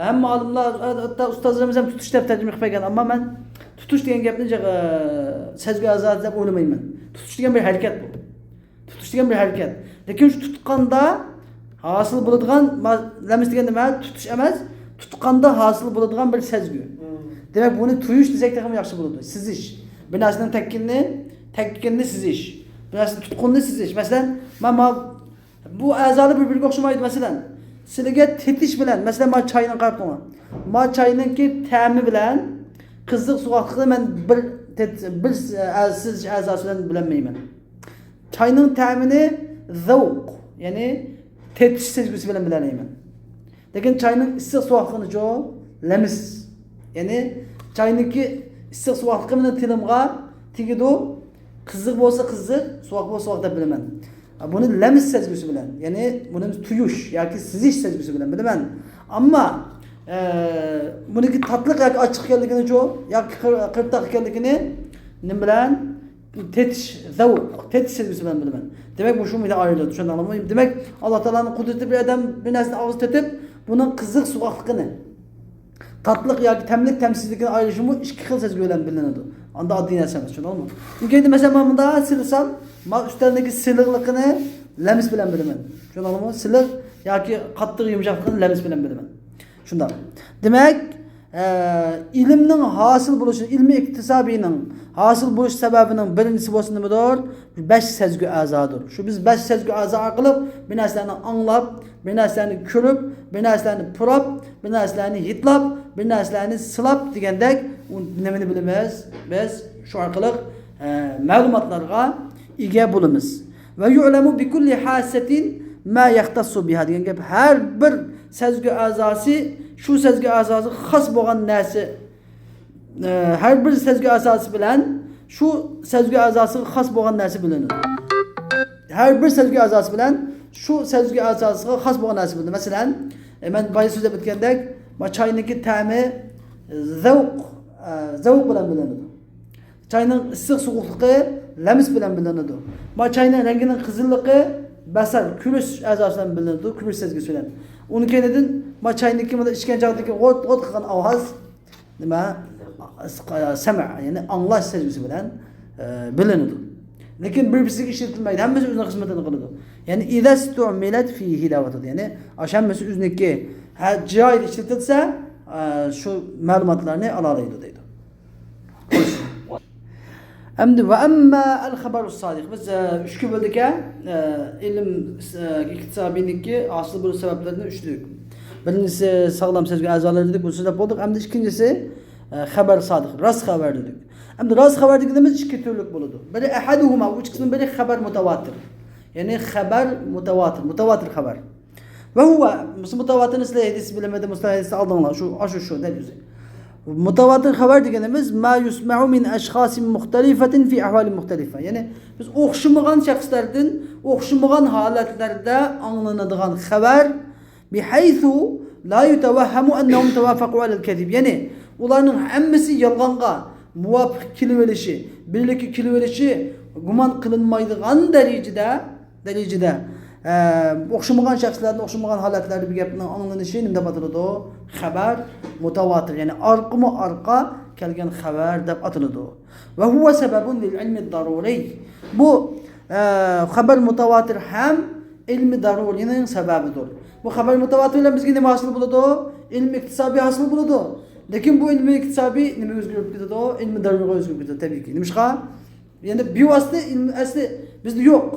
ھەممە ئالىملار، ھەتتا ئۇستازلىرىمىز ھەم تۇتۇش دەپ تەرجىمە قىلىپ بەرگەن، ئەمما مەن تۇتۇش دېگەن گەپنى جىق، ئە، سەزگۈ ئەزا دەپ ئويلىمايمەن. تۇتۇش دېگەن بىر ھەرىكەت بۇ. تۇتۇش دېگەن بىر ھەرىكەت. لېكىن شۇ تۇتقاندا ھاسىل بولىدىغان، ما-، لەمس دېگەن نېمە؟ تۇتۇش ئەمەس، تۇتقاندا ھاسىل بولىدىغان بىر سەزگۈ. دېمەك، بۇنى تۇيۇش دېسەك تېخىمۇ ياخشى بولىدۇ. سىزىش. بىر نەرسىنىڭ تەككىنىنى، تەككىنىنى سىزىش. بىر نەرسىنىڭ تۇتقىنىنى سىزىش. مەسىلەن، ما-، ما-، بۇ ئەزالار بىر-بىرىگە ئوخشىمايدۇ. مەسىلەن، سىلىگە تېتىش بىلەن، مەسىلەن، ما چاينى قاراپ تۇرۇڭ. ما چاينىڭكى تەمى بىلەن قىزىق سوغۇقلۇقىنى مەن بىر تېت-، بىر، ئە، سىزىش ئەزاسى بىلەن بىلەلمەيمەن. چاينىڭ تەمىنى زەۋق، يەنى تېتىش سەزگۈسى بىلەن بىلەلەيمەن. لېكىن چاينىڭ ئىسسىق سوغۇقلۇقىنىچۇ؟ لەمس. يەنى چاينىڭكى ئىسسىق سوغۇقلۇقى مېنىڭ تىلىمغا تېگىدۇ. قىزىق بولسا قىزىق، سوغۇق بولسا سوغۇق دەپ بىلىمەن. بۇنى لەمس سەزگۈسى بىلەن، يەنى بۇنى بىز تۇيۇش ياكى سىزىش سەزگۈسى بىلەن بىلىمەن. ئەمما، ئە، بۇنىڭكى تاتلىق ياكى ئاچچىق ئىكەنلىكىنىچۇ؟ ياكى قىر-، قىرتاق ئىكەنلىكىنى نېمە بىلەن؟ تېتىش، زەۋق، تېتىش سەزگۈسى بىلەن بىلىمەن. دېمەك، مۇشۇ مېنى ئايرىلىدۇ، چۈشەندىڭلارمۇ؟ دېمەك، ئاللا تائالانىڭ قۇدرىتى بىر ئادەم بىر نەرسىنى ئاغزىدا تېتىپ، بۇنىڭ قىزىق سوغۇقلۇقىنى، تاتلىق ياكى تەملىك تەمسىزلىكىنى ئايرىشىمۇ ئىككى خىل سەزگۈ بىلەن بىلىنىدۇ. ئاندا ئاددىي نەرسە ئەمەس، چۈشەندىڭلارمۇ؟ چۈنكى ئەمدى مەسىلەن، مەن مۇنداق سىلىسام، ما ئۈستەلدىكى سىلىقلىقىنى لەمس بىلەن بىلىمەن. چۈشەندىڭلارمۇ؟ سىلىق ياكى قاتتىق يۇمشاقلىقىنى لەمس بىلەن بىلىمەن. شۇنداق. دېمەك، ئە، ئىلىمنىڭ ھاسىل بولۇشى، ئىلمىي ئىكتىسابىينىڭ ھاسىل بولۇش سەۋەبىنىڭ بىرىنچىسى بولسا نېمىدۇر؟ بەش سەزگۈ ئەزادۇر. شۇ بىز بەش سەزگۈ ئەزا ئارقىلىق بىر نەرسىلەرنى ئاڭلاپ، بىر نەرسىلەرنى كۆرۈپ، بىر نەرسىلەرنى پۇراپ، بىر نەرسىلەرنى ھىدلاپ، بىر نەرسىلەرنى سىلاپ دېگەندەك، ئۇ نېمىنى بىلىمىز؟ بىز شۇ ئارقىلىق، ئە، مەلۇماتلارغا ئىگە بولىمىز. ۋە يۇئلەمۇ بىكۇللى ھاسەتىن ما يەختەسسۇ بىھا دېگەن گەپ، ھەر بىر سەزگۈ ئەزاسى شۇ سەزگۈ ئەزاسىغا خاس بولغان نەرسە، ئە، ھەر بىر سەزگۈ ئەزاسى بىلەن شۇ سەزگۈ ئەزاسىغا خاس بولغان نەرسە بىلىنىدۇ. ھەر بىر سەزگۈ ئەزاسى بىلەن شۇ سەزگۈ ئەزاسىغا خاس بولغان نەرسە بىلىنىدۇ. مەسىلەن، ئە، مەن بايا سۆزلەپ ئۆتكەندەك، ما چاينىڭكى تەمى زەۋق، ئە، زەۋق بىلەن بىلىنىدۇ. چاينىڭ ئىسسىق سوغۇقلۇقى لەمس بىلەن بىلىنىدۇ. ما چاينىڭ رەڭگىنىڭ قىزىللىقى بەسەر، كۆرۈش ئەزاسى بىلەن بىلىنىدۇ، كۆرۈش سەزگۈسى بىلەن. ئۇنىڭ كەينىدىن ما چاينىڭكى مانا ئىچكەن چاغدىكى غوت، غوت قىلغان ئاۋاز، نېمە؟ سەمە، يەنى ئاڭلاش سەزگۈسى بىلەن، ئە، بىلىنىدۇ. لېكىن بىر-بىرسىگە ئىشلىتىلمەيدۇ، ھەممىسى ئۆزىنىڭ خىزمىتىنى قىلىدۇ. يەنى ئىزا ئۇستۇئمىلەت فىھى دەۋاتىدۇ. يەنى ئاشۇ ھەممىسى ئۆزىنىڭكى، ھە، جايىدا ئىشلىتىلسە، ئە، شۇ مەلۇماتلارنى ئالالايدۇ دەيدۇ. ئەمدى ۋە ئەمما ئەل خەبەرۇس سادىق. بىز، ئە، ئۈچكە بۆلدۇق، ئە، ئىلىم، ئە، ئىكتىسابىينىڭكى ھاسىل بولۇش سەۋەبلىرىنى ئۈچلۈك. بىرىنچىسى ساغلام سەزگۈ ئەزالىرى دېدۇق، بۇنى سۆزلەپ بولدۇق. ئەمدى ئىككىنچىسى، ئە، خەبەر سادىق، راست خەۋەر دېدۇق. ئەمدى راست خەۋەر دېگىنىمىز ئىككى تۈرلۈك بولىدۇ. بىرى ئەھەدۇھۇما، ئۇ ئىككىسىنىڭ بىرى خەبەر مۇتەۋاتىر. يەنى خەبەر مۇتەۋاتىر، مۇتەۋاتىر خەۋەر. ۋە ھۇۋە، مۇتەۋاتىرنى سىلەر ھەدىس بىلىمىدى، مۇستەلا ھەدىس ئالدىڭلار، شۇ، ئاشۇ، شۇ دەل ئۆزى. مۇتەۋاتىر خەۋەر دېگىنىمىز ما يۇسمەئۇ مىن ئەشخاسىن مۇختەلىفەتىن فى ئەھۋالىن مۇختەلىفە. يەنى بىز ئوخشىمىغان شەخسلەردىن ئوخشىمىغان ھالەتلەردە ئاڭلىنىدىغان خەۋەر، بىھەيسۇ لا يۇتەۋەھھەمۇ ئەننەھۇم تەۋافەقۇ ئەلەل كەزىب. يەنى ئۇلارنىڭ ھەممىسى يالغانغا مۇۋاپىق كېلىۋېلىشى، بىرلىككە كېلىۋېلىشى گۇمان قىلىنمايدىغان دەرىجىدە دەرىجىدە، ئە، ئوخشىمىغان شەخسلەردىن ئوخشىمىغان ھالەتلەردە بىر گەپنىڭ ئاڭلىنىشى نېمە دەپ ئاتىلىدۇ؟ خەبەر مۇتەۋاتىر، يەنى ئارقىمۇ ئارقا كەلگەن خەۋەر دەپ ئاتىلىدۇ. ۋە ھۇۋە سەبەبۇن لىل ئىلمى دارۇرىي. بۇ، ئە، خەبەر مۇتەۋاتىر ھەم ئىلمى دارۇرىينىڭ سەۋەبىدۇر. بۇ خەبەر مۇتەۋاتىر بىلەن بىزگە نېمە ھاسىل بولىدۇ؟ ئىلمى ئىكتىسابىي ھاسىل بولىدۇ. لېكىن بۇ ئىلمى ئىكتىسابىي نېمە ئۆزگىرىپ كېتىدۇ؟ ئىلمى دارۇرىيغا ئۆزگىرىپ كېتىدۇ، تەبىئىيكى. نېمىشقا؟ يەنى بىۋاسىتە ئىلمى ئەسلى بىزدە يوق.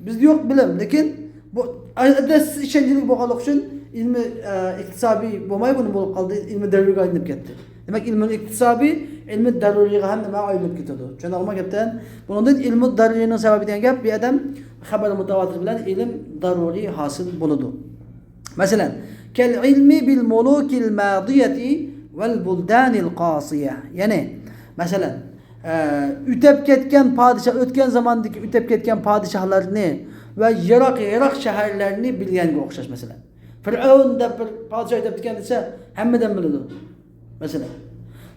بىزدە يوق بىلىم، لېكىن بۇ ئەسلى ئىشەنچلىك بولغانلىقى ئۈچۈن ئىلمى، ئە، ئىقتىسابىي بولماي بۇنى بولۇپ قالدى، ئىلمى دەرۇرىيگە ئايلىنىپ كەتتى. دېمەك، ئىلمى ئىقتىسابىي ئىلمى دەرۇرىيغا ھەم نېمە ئايلىنىپ كېتىدۇ. چۈشەندىڭلارمۇ گەپتىن؟ بۇنىڭدىن ئىلمى دەرۇرىينىڭ سەۋەبى دېگەن گەپ، بۇ ئادەم خەبەر مۇتەۋاتىر بىلەن ئىلىم دەرۇرىي ھاسىل بولىدۇ. مەسىلەن، كەل ئىلمى بىل مۇلۇكىل مادىيەتى ۋەل بۇلدانىل قاسىيە. يەنى، مەسىلەن، ئە، ئۆتەپ كەتكەن پادىشاھ، ئۆتكەن زاماندىكى ئۆتەپ كەتكەن پادىشاھلارنى ۋە يىراق، يىراق شەھەرلەرنى بىلگەنگە ئوخشاش، مەسىلەن. فىرئەۋن دەپ بىر پادىشاھ ئۆتەپ كەتكەن دېسە، ھەممىدىن بىلىدۇ. مەسىلەن.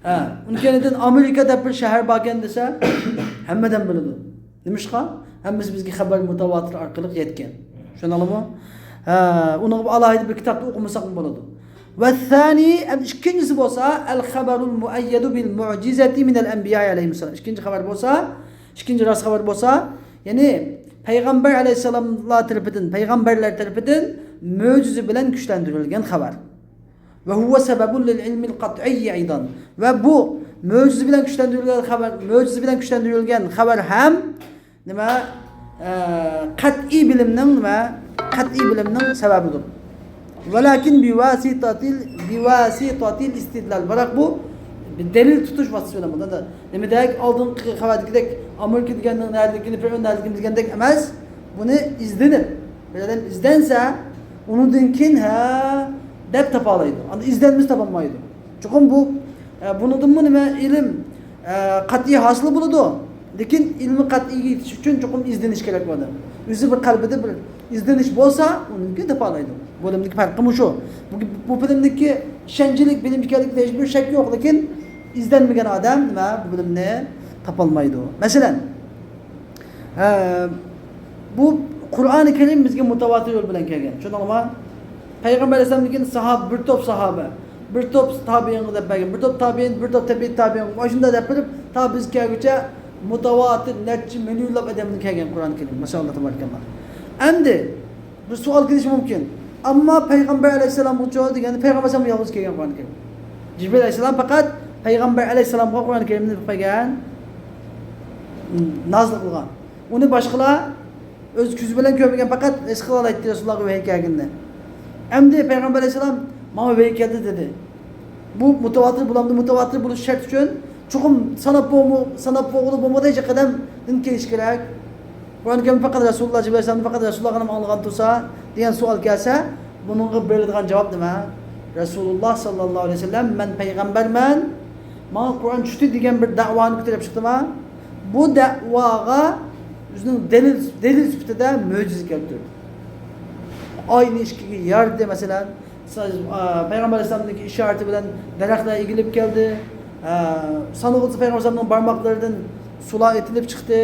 ھە، ئۇنىڭ كەينىدىن ئامېرىكا دەپ بىر شەھەر باركەن دېسە، ھەممىدىن بىلىدۇ. نېمىشقا؟ ھەممىسى بىزگە خەبەر مۇتەۋاتىر ئارقىلىق يەتكەن. چۈشەندىڭلارمۇ؟ ھە، ئۇنىڭغا ئالاھىدە بىر كىتابتا ئوقۇمىساقمۇ بولىدۇ. ۋەسسانى، ئەمدى ئىككىنچىسى بولسا، ئەل خەبەرۇل مۇئەييەدۇ بىل مۇئجىزەتى مىنەل ئەنبىيائى ئەلەيھىمۇسسالام. ئىككىنچى خەۋەر بولسا، ئىككىنچى راست خەۋەر بولسا، يەنى پەيغەمبەر ئەلەيھىسسالاملار تەرىپىدىن، پەيغەمبەرلەر تەرىپىدىن مۆجىزە بىلەن كۈچلەندۈرۈلگەن خەۋەر. ۋە ھۇۋە سەبەبۇن لىل ئىلمىل قەتئىي ئەيدان. ۋە بۇ مۆجىزە بىلەن كۈچلەندۈرۈلگەن خەۋەر، مۆجىزە بىلەن كۈچلەندۈرۈلگەن خەۋەر ھەم نېمە، ئە، قەتئىي بىلىمنىڭ نېمە، قەتئىي بىلىمنىڭ سەۋەبىدۇر. ۋەلاكىن بىۋاسىتاتىل، بىۋاسىتاتىل ئىستىدلال. بىراق بۇ دەلىل تۇتۇش ۋاسىتىسى بىلەن بولىدۇ. نېمىدەك، ئالدىنقى خەۋەردىكىدەك، ئامېرىكا دېگەننىڭ نەدىكىنى، فىرئەۋن نەدىكىنى دېگەندەك ئەمەس. بۇنى ئىزدىنىپ، بىر ئادەم ئىزدەنسە، ئۇنىڭدىن كېيىن، ھە، دەپ تاپالايدۇ. ئاندىن ئىزدەنمىسە تاپالمايدۇ. چوقۇم بۇ، ئە، بۇنىڭدىنمۇ نېمە، ئىلىم، ئە، قەتئىي ھاسىل بولىدۇ. لېكىن ئىلمى قەتئىيگە يېتىش ئۈچۈن چوقۇم ئىزدىنىش كېرەك بۇ ئادەم. ئۆزى بىر قەلبىدە بىر ئىزدىنىش بولسا، ئۇنىڭدىن كېيىن تاپالايدۇ. بۇ بىلىمدىكى پەرقى مۇشۇ. بۇ، بۇ بىلىمدىكى ئىشەنچلىك بىلىم ئىكەنلىكىدە ھېچبىر شەك يوق، لېكىن ئىزدەنمىگەن ئادەم نېمە، بۇ بىلىمنى تاپالمايدۇ. مەسىلەن، ئە، بۇ قۇرئانى كەرىم بىزگە مۇتەۋاتىر يول بىلەن كەلگەن. چۈشەندىڭلارمۇ؟ پەيغەمبەر ئەلەيھىسسالامدىن كېيىن ساھابە، بىر توپ ساھابە، بىر توپ تابىئىنغا دەپ بەرگەن، بىر توپ تابىئىن، بىر توپ تەبىئىت تابىئىن، مۇشۇنداق دەپ بېرىپ، تا بىز كەلگۈچە مۇتەۋاتىر نەچچە مىليونلاپ ئادەمدىن كەلگەن قۇرئانى كەرىم. ماشائاللا، تەبارەكاللا. ئەمدى بىر سوئال كېلىشى مۇمكىن. ئەمما پەيغەمبەر ئەلەيھىسسالامغىچۇ دېگەندە، پەيغەمبەر ئەلەيھىسسالام يالغۇز كەلگەن قۇرئانى كەرىم. جىبرىل ئەلەيھىسسالام پەقەت پەيغەمبەر ئەلەيھىسسالامغا قۇرئان كەرىمنى بەرگەن، نازىل قىلغان. ئۇنى باشقىلار ئۆز كۆزى بىلەن كۆرمىگەن، پەقەت ھېس قىلالايتتى رەسۇلۇللاھقا ۋەھىي كەلگىنىنى. ئەمدى پەيغەمبەر ئەلەيھىسسالام، ماڭا ۋەھىي كەلدى دېدى. بۇ مۇتەۋاتىر بولامدۇ؟ مۇتەۋاتىر بولۇش شەرتى ئۈچۈن، چوقۇم ساناپ بولمۇ-، ساناپ بولغىلى بولمايدىغان قەدەمدىن كېلىشى كېرەك. قۇرئان كەرىم پەقەت رەسۇلۇللا، جىبرىل ئەلەيھىسسالامنى پەقەت رەسۇلۇللاغىلا ئاڭلىغان تۇرسا دېگەن سوئال كەلسە، بۇنىڭغا بېرىلىدىغان جاۋاب نېمە؟ رەسۇلۇللا ساللاللاھۇ ئەلەيھى ۋەسەللەم، مەن پەيغەمبەرمەن، ماڭا قۇرئان چۈشتى دېگەن بىر دەۋانى كۆتۈرۈپ چىقتىما؟ بۇ دەۋاغا ئۆزىنىڭ دەلىل، دەلىل سۈپىتىدە مۆجىزە كەلتۈردى. ئاينى ئىككىگە ياردى، مەسىلەن، سا-، ئا، پەيغەمبەر ئەلەيھىسسالامنىڭكى ئىشارىتى بىلەن دەرەخلەر ئېگىلىپ كەلدى. ئا، سانىغۇسى پەيغەمبەر ئەلەيھىسسالامنىڭ بارماقلىرىدىن سۇلار ئېتىلىپ چىقتى.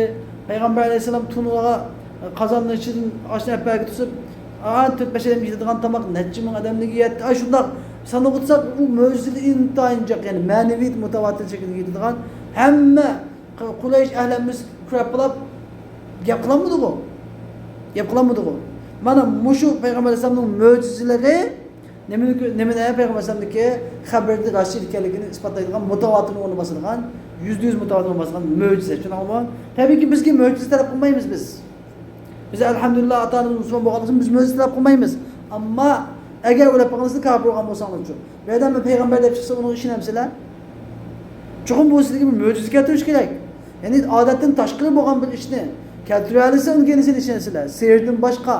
پەيغەمبەر ئەلەيھىسسالام تونۇرغا، قازاننىڭ ئىچىدىن ئاشنى ئەپ بەرگە تۇتۇپ، ئا، تۆت بەش ئادەم يېتىدىغان تاماق نەچچە مىڭ ئادەملىككە يەتتى. ئا، شۇنداق سانىغۇساق، ئۇ مۆجىزىلىرى ئىنتايىن جىق، يەنى مەنىۋى مۇتەۋاتىر شەكىلدە كېلىدىغان ھەممە قۇرەيش ئەھلى ھەممىسى كۆرۈپ بولاپ گەپ قىلالمىدىغۇ؟ گەپ قىلالمىدىغۇ؟ مانا مۇشۇ پەيغەمبەر ئەلەيھىسسالامنىڭ مۆجىزىلىرى نېمىنى، نېمىنى پەيغەمبەر ئەلەيھىسسالامنىڭكى خەبىرىدە راستچىل ئىكەنلىكىنى ئىسپاتلايدىغان، مۇتەۋاتىرنىڭ ئورنىنى باسىدىغان، يۈزدە يۈز مۇتەۋاتىرنىڭ ئورنىنى باسىدىغان مۆجىزە، چۈشىنىڭلارمۇ؟ تەبىئىيكى، بىزگە مۆجىزە تەلەپ قىلمايمىز بىز. بىز، ئەلھەمدۇلىللا، ئاتا-ئانىمىز مۇسۇلمان بولغانلىقى ئۈچۈن بىز مۆجىزە تەلەپ قىلمايمىز. ئەمما ئەگەر ئويلاپ باققىنىڭىزدا، كاپىر بولغان بولساڭلارچۇ؟ بىر ئادەم مەن پەيغەمبەر دەپ چىقسا، ئۇنىڭغا ئىشىنەمسىلەر؟ چوقۇم بۇ سىزگە بىر مۆجىزە كەلتۈرۈش كېرەك. يەنى ئادەتتىن تاشقىرى بولغان بىر ئىشنى كەلتۈرەلىسە، ئۇنىڭكىنى سىلەر ئىشىنەسىلەر. سېھىردىن باشقا،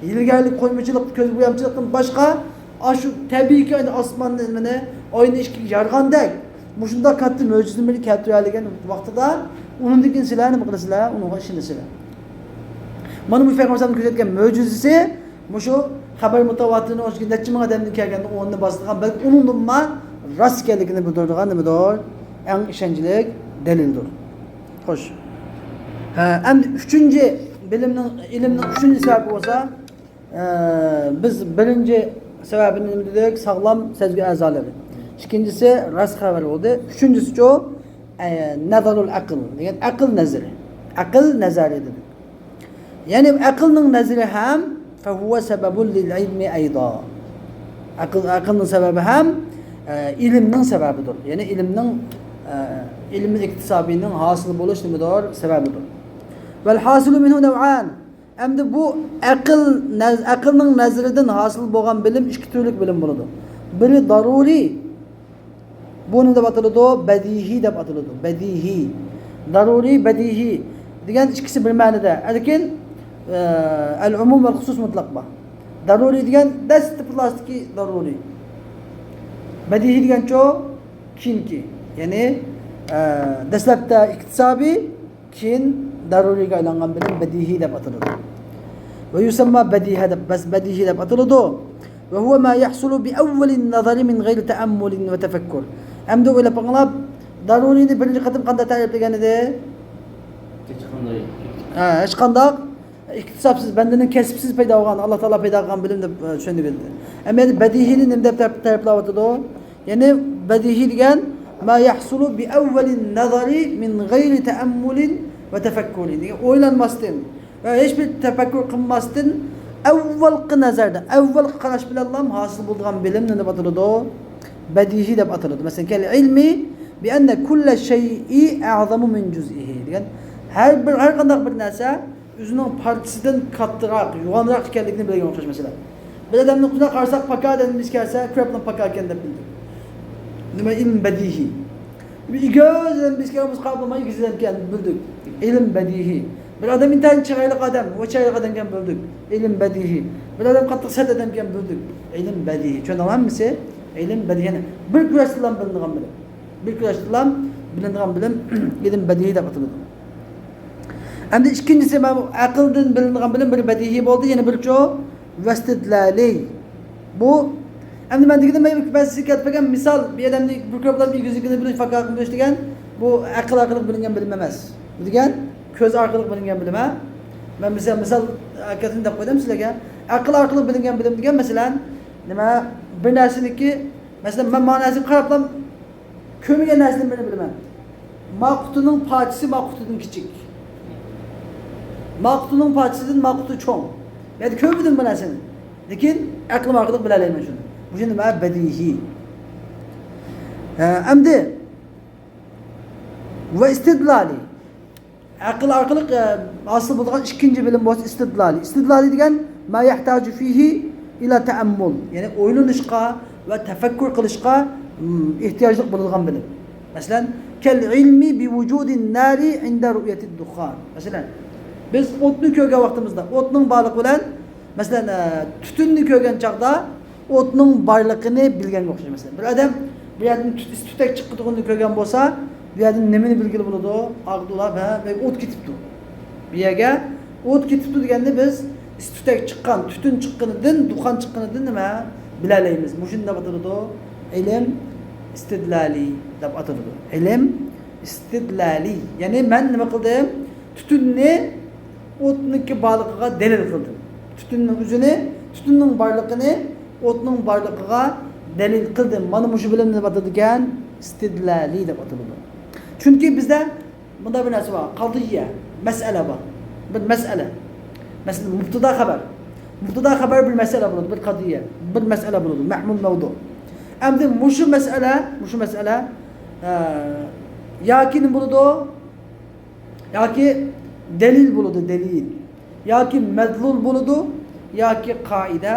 ھىيلىگەرلىك، قويمىچىلىق، كۆز بويامچىلىقتىن باشقا، ئاشۇ تەبىئىيكى ئاينى ئاسماننى، نېمىنى، ئاينى ئىككىگە يارغاندەك، مۇشۇنداق كاتتا مۆجىزىنى بىر كەلتۈرەلىگەن ۋاقتىدا، ئۇنىڭدىن كېيىن سىلەر نېمە قىلىسىلەر؟ ئۇنىڭغا ئىشىنىسىلەر. مانا بۇ پەيغەمبەر ئەلەيھىسسالامنىڭ كۆرسەتكەن مۆجىزىسى، مۇشۇ خەبەر مۇتەۋاتىرنىڭ ئىچىگە نەچچە مىڭ ئادەمدىن كەلگەندە ئورنىنى باسىدىغان، بەلكى ئۇنىڭدىنمۇ راست ئىكەنلىكىنى بىلدۈرىدىغان نېمىدۇر؟ ئەڭ ئىشەنچلىك دەلىلدۇر. خوش. ھە، ئەمدى ئۈچىنچى بىلىمنىڭ، ئىلىمنىڭ ئۈچىنچى سەۋەبى بولسا، ئە، بىز بىرىنچى سەۋەبىنى نېمە دېدۇق؟ ساغلام سەزگۈ ئەزالىرى. ئىككىنچىسى راست خەۋەر بولدى. ئۈچىنچىسىچۇ؟ ئە، نەزەرۇل ئەقىل دېگەن ئەقىل نەزىرى. ئەقىل نەزەرى دېدۇق. يەنى ئەقىلنىڭ نەزىرى ھەم، فەھۇۋە سەبەبۇن لىل ئىلمى ئەيضا. ئەقىل، ئەقىلنىڭ سەۋەبى ھەم، ئە، ئىلىمنىڭ سەۋەبىدۇر. يەنى ئىلىمنىڭ، ئە، ئىلمى ئىكتىسابىنىڭ ھاسىل بولۇش نېمىدۇر؟ سەۋەبىدۇر. ۋەل ھاسىلۇ مىنھۇ نەۋئان. ئەمدى بۇ ئەقىل نەز-، ئەقىلنىڭ نەزىرىدىن ھاسىل بولغان بىلىم ئىككى تۈرلۈك بىلىم بولىدۇ. بىرى دارۇرىي، بۇ نېمە دەپ ئاتىلىدۇ؟ بەدىھىي دەپ ئاتىلىدۇ. بەدىھىي. دارۇرىي، بەدىھىي دېگەن ئىككىسى بىر مەنىدە. لېكىن، ئە، ئەل ئومۇم ۋەل خۇسۇس مۇتلەق بار. دارۇرىي دېگەن دەسلىپىدىكى دارۇرىي. بەدىھىي دېگەنچۇ؟ كېيىنكى. يەنى، ئە، دەسلەپتە ئىكتىسابىي، كېيىن دارۇرىيغا ئايلانغان بىلىم بەدىھىي دەپ ئاتىلىدۇ. ۋە يۇسەمما بەدىھە دەپ، بەس بەدىھىي دەپ ئاتىلىدۇ. ۋە ھۇۋە ما يەھسۇلۇ بىئەۋۋەلىن نەزەرى مىن غەيرى تەئەممۇلىن ۋە تەفەككۇر. ئەمدى ئويلاپ بېقىڭلار، دارۇرىينى بىرىنچى قېتىم قانداق تەرىپلىگەن ئىدى؟ ھېچقانداق. ھە، ھېچقانداق ئىكتىسابسىز، بەندىنىڭ كەسىپسىز پەيدا بولغان، ئاللا تائالا پەيدا قىلغان بىلىم دەپ، ئە، چۈشەندۈرگەن ئىدى. ئەمما ئەمدى بەدىھىينى نېمە دەپ تەرىپ-، تەرىپلەۋاتىدۇ؟ يەنى بەدىھىي دېگەن ما يەھسۇلۇ بىئەۋۋەلىن نەزەرى مىن غەيرى تەئەممۇلىن ۋە تەفەككۇرى دېگەن، ئويلانماستىن ۋە ھېچبىر تەپەككۇر قىلماستىن ئەۋۋەلقى نەزەردە، ئەۋۋەلقى قاراش بىلەنلا ھاسىل بولىدىغان بىلىم نېمە دەپ ئاتىلىدۇ؟ بەدىھىي دەپ ئاتىلىدۇ. مەسىلەن، كەل ئىلمى بىئەننە كۇللە شەيئى ئەزەمۇ مىن جۇزئىھى دېگەن، ھەر بىر، ھەر قانداق بىر نەرسە ئۆزىنىڭ پارچىسىدىن كاتتىراق، يوغانراق ئىكەنلىكىنى بىلگەن ئوخشاش مەسىلەن. بىر ئادەمنى قاراپ قارىساق، پاكار دېگەن بىز كەلسە، كۆرۈپلا پاكار ئىكەن دەپ بىلدۇق. نېمە؟ ئىلىم بەدىھىي. بىر ئېگىز ئادەم بىز كەلسە، بىز قاراپلا ئېگىز ئادەم ئىكەن بىلدۇق. ئىلىم بەدىھىي. بىر ئادەم ئىنتايىن چىرايلىق ئادەم، ئۇ چىرايلىق ئادەم ئىكەن بىلدۇق. ئىلىم بەدىھىي. بىر ئادەم قاتتىق سەت ئادەم ئىكەن بىلدۇق. ئىلىم بەدىھىي. چۈشەندىڭلارمۇ ھەممىسى؟ ئىلىم بەدىھىي. يەنى بىر كۈرەشتىلا بىلىنىدىغان بىلىم. بىر كۈرەشتىلا بىلىنىدىغان بىلىم ئىلىم بەدىھىي دەپ ئاتىلىدۇ. ئەمدى ئىككىنچىسى، مانا بۇ ئەقىلدىن بىلىنىدىغان بىلىم بىر بەدىھىي بولدى، يەنە بىرچۇ ۋەستىدلالىي. بۇ، ئەمدى مەن دېگىنىم، مەن سىزگە كەلتۈرگەن مىسال، بىر ئادەمنى بىر كۆرۈپ بىر يۈزلۈكىنى بىلىش، پاكارلىقنى بىلىش دېگەن، بۇ ئەقىل ئارقىلىق بىلىنگەن بىلىم ئەمەس. بۇ دېگەن كۆز ئارقىلىق بىلىنگەن بىلىم، ھە؟ مەن مىسال، مىسال ھەرىكەتىنى دەپ قويدۇم سىلەرگە. ئەقىل ئارقىلىق بىلىنگەن بىلىم دېگەن، مەسىلەن، نېمە، بىر نەرسىنىڭكى، مەسىلەن، مەن مانا نەرسىنى قاراپلا كۆرمىگەن نەرسىدىن بىرنى بىلىمەن. ما قۇتىنىڭ پارچىسى ما قۇتىدىن كىچىك. ما قۇتىنىڭ پارچىسىدىن ما قۇتى چوڭ. مەن كۆرمىدىم بۇ نەرسىنى. لېكىن ئەقلىم ئارقىلىق بىلەلەيمەن شۇنى. بۇ شۇ نېمە؟ بەدىھىي. ئەمدى ۋە ئىستىدلالى. ئەقىل ئارقىلىق، ئە، ھاسىل بولىدىغان ئىككىنچى بىلىم بولسا ئىستىدلالى. ئىستىدلالى دېگەن ما يەھتاجۇ فىھى ئىلا تەئەممۇل. يەنى ئويلىنىشقا ۋە تەپەككۇر قىلىشقا، م، ئېھتىياجلىق بولىدىغان بىلىم. مەسىلەن، كەل ئىلمى بىۋۇجۇدىن نارى ئىندە رۇئيەتىد دۇخان. مەسىلەن، بىز ئوتنى كۆرگەن ۋاقتىمىزدا، ئوتنىڭ بارلىقى بىلەن، مەسىلەن، ئە، تۈتۈننى كۆرگەن چاغدا ئوتنىڭ بارلىقىنى بىلگەنگە ئوخشاش. مەسىلەن، بىر ئادەم بىر يەردىن تۈت-، ئىس تۈتەك چىقىدىغىنىنى كۆرگەن بولسا، بۇ يەردىن نېمىنى بىلگىلى بولىدۇ؟ ئاغدۇ ئۇلاپ، ھە، بەگ ئوت كېتىپتۇ. بۇ يەرگە ئوت كېتىپتۇ دېگەندە بىز ئىس تۈتەك چىققان، تۈتۈن چىققىنىدىن، دۇخان چىققىنىدىن نېمە؟ بىلەلەيمىز. مۇشۇنى دەپ ئاتىلىدۇ؟ ئىلىم ئىستىدلالى دەپ ئاتىلىدۇ. ئىلىم ئىستىدلالى. يەنى مەن نېمە قىلدىم؟ تۈتۈننى ئوتنىڭكى بارلىقىغا دەلىل قىلدىم. تۈتۈننىڭ ئۆزىنى، تۈتۈننىڭ بارلىقىنى ئوتنىڭ بارلىقىغا دەلىل قىلدىم. مانا مۇشۇ بىلىمنى دەپ ئاتىدىكەن، ئىستىدلالى دەپ ئاتىلىدۇ. چۈنكى بىزدە مۇنداق بىر نەرسە بار، قەزىيە، مەسىلە بار. بىر مەسىلە. مەسىلەن، مۇبتەدا خەۋەر. مۇبتەدا خەۋەر بىر مەسىلە بولىدۇ، بىر قەزىيە، بىر مەسىلە بولىدۇ، مەھمۇل مەۋزۇ. ئەمدى مۇشۇ مەسىلە، مۇشۇ مەسىلە، ئە، ياكى نېمە بولىدۇ؟ ياكى دەلىل بولىدۇ، دەلىل. ياكى مەدلۇل بولىدۇ، ياكى قائىدە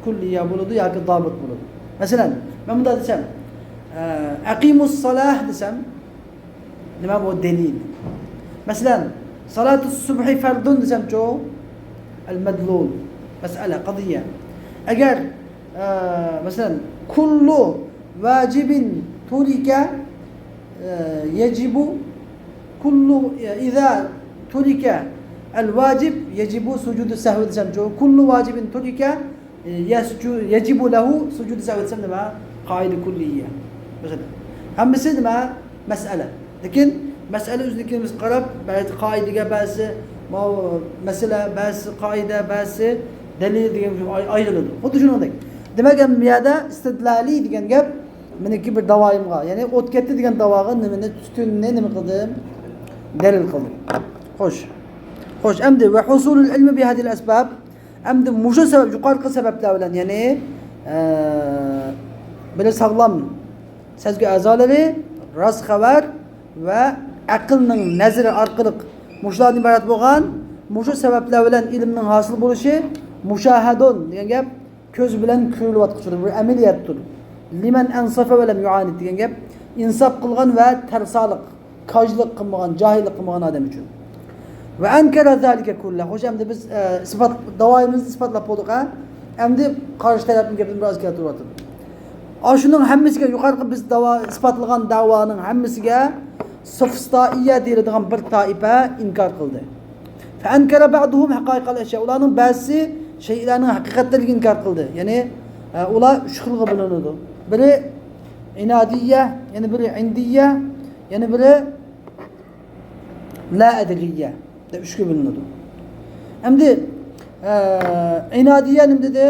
كۇللىيە بولىدۇ، ياكى زابىت بولىدۇ. مەسىلەن، مەن مۇنداق دېسەم، ئە، ئەقىمۇس سالاھ دېسەم، نېمە بۇ؟ دەلىل. مەسىلەن، سالاتۇس سۇبھى فەردۇن دېسەمچۇ؟ ئەل مەدلۇل. مەسىلە، قەزىيە. ئەگەر، ئە، مەسىلەن، كۇللۇ ۋاجىبىن تۇرىكە، ئە، يەجىبۇ كۇللۇ، ئىزا تۇرىكە ئەل ۋاجىب يەجىبۇ سۇجۇدۇ سەھۋى دېسەمچۇ؟ كۇللۇ ۋاجىبىن تۇرىكە، ئە، يەسجۇ-، يەجىبۇ لەھۇ سۇجۇدۇ سەھۋى دېسەم نېمە؟ قائىدە كۇللىيە. مەسىلەن، ھەممىسى نېمە؟ مەسىلە. لېكىن مەسىلە ئۆزىنىڭكى بىز قاراپ، بەزى قائىدىگە، بەزىسى ماۋۇ مەسىلە، بەزىسى قائىدە، بەزىسى دەلىل دېگەن ئاي-، ئايرىلىدۇ. خۇددى شۇنىڭدەك. دېمەك، ئەمدى بۇ يەردە ئىستىدلالى دېگەن گەپ مېنىڭكى بىر داۋايىمغا، يەنى ئوت كەتتى دېگەن داۋاغا نېمىنى، تۈتۈننى نېمە قىلدىم؟ دەلىل قىلدىم. خوش. خوش، ئەمدى ۋە ھۇسۇلۇل ئىلمى بىھازىھىل ئەسباب. ئەمدى مۇشۇ سەۋەب، يۇقىرىقى سەۋەبلەر بىلەن، يەنى، ئە، بىر ساغلام سەزگۈ ئەزالىرى، راست خەۋەر ۋە ئەقىلنىڭ نەزىرى ئارقىلىق مۇشۇلاردىن ئىبارەت بولغان مۇشۇ سەۋەبلەر بىلەن ئىلىمنىڭ ھاسىل بولۇشى مۇشاھەدۇن دېگەن گەپ، كۆز بىلەن كۆرۈلۈۋاتقۇچىدۇر، بىر ئەمەلىيەتتۇر. لىمەن ئەنسەفە ۋە لەم يۇئانىد دېگەن گەپ، ئىنساپ قىلغان ۋە تەرسالىق، كاجلىق قىلمىغان، جاھىللىق قىلمىغان ئادەم ئۈچۈن. ۋە ئەنكەرە زالىكە كۇللە. خوش، ئەمدى بىز، ئە، ئىسپات، داۋايىمىزنى ئىسپاتلاپ بولدۇق، ھە؟ ئەمدى قارشى تەرەپنىڭ گېپىنى بىراز كەلتۈرۈۋاتىدۇ. ئاشۇنىڭ ھەممىسىگە، يۇقىرىقى بىز داۋا، ئىسپاتلىغان داۋانىڭ ھەممىسىگە سۇفسطائىيە دېيىلىدىغان بىر تائىپە ئىنكار قىلدى. فەئەنكەرە بەئدۇھۇم ھەقائىقەل ئەشيا. ئۇلارنىڭ بەزىسى شەيئىلەرنىڭ ھەقىقەتلىرىگە ئىنكار قىلدى. يەنى، ئە، ئۇلار ئۈچ خىلغا بۆلۈنىدۇ. بىرى ئىنادىيە، يەنە بىرى ئىندىيە، يەنە بىرى لا ئەدرىيە دەپ ئۈچكە بۆلۈنىدۇ. ئەمدى، ئە، ئىنادىيە نېمە دېدى؟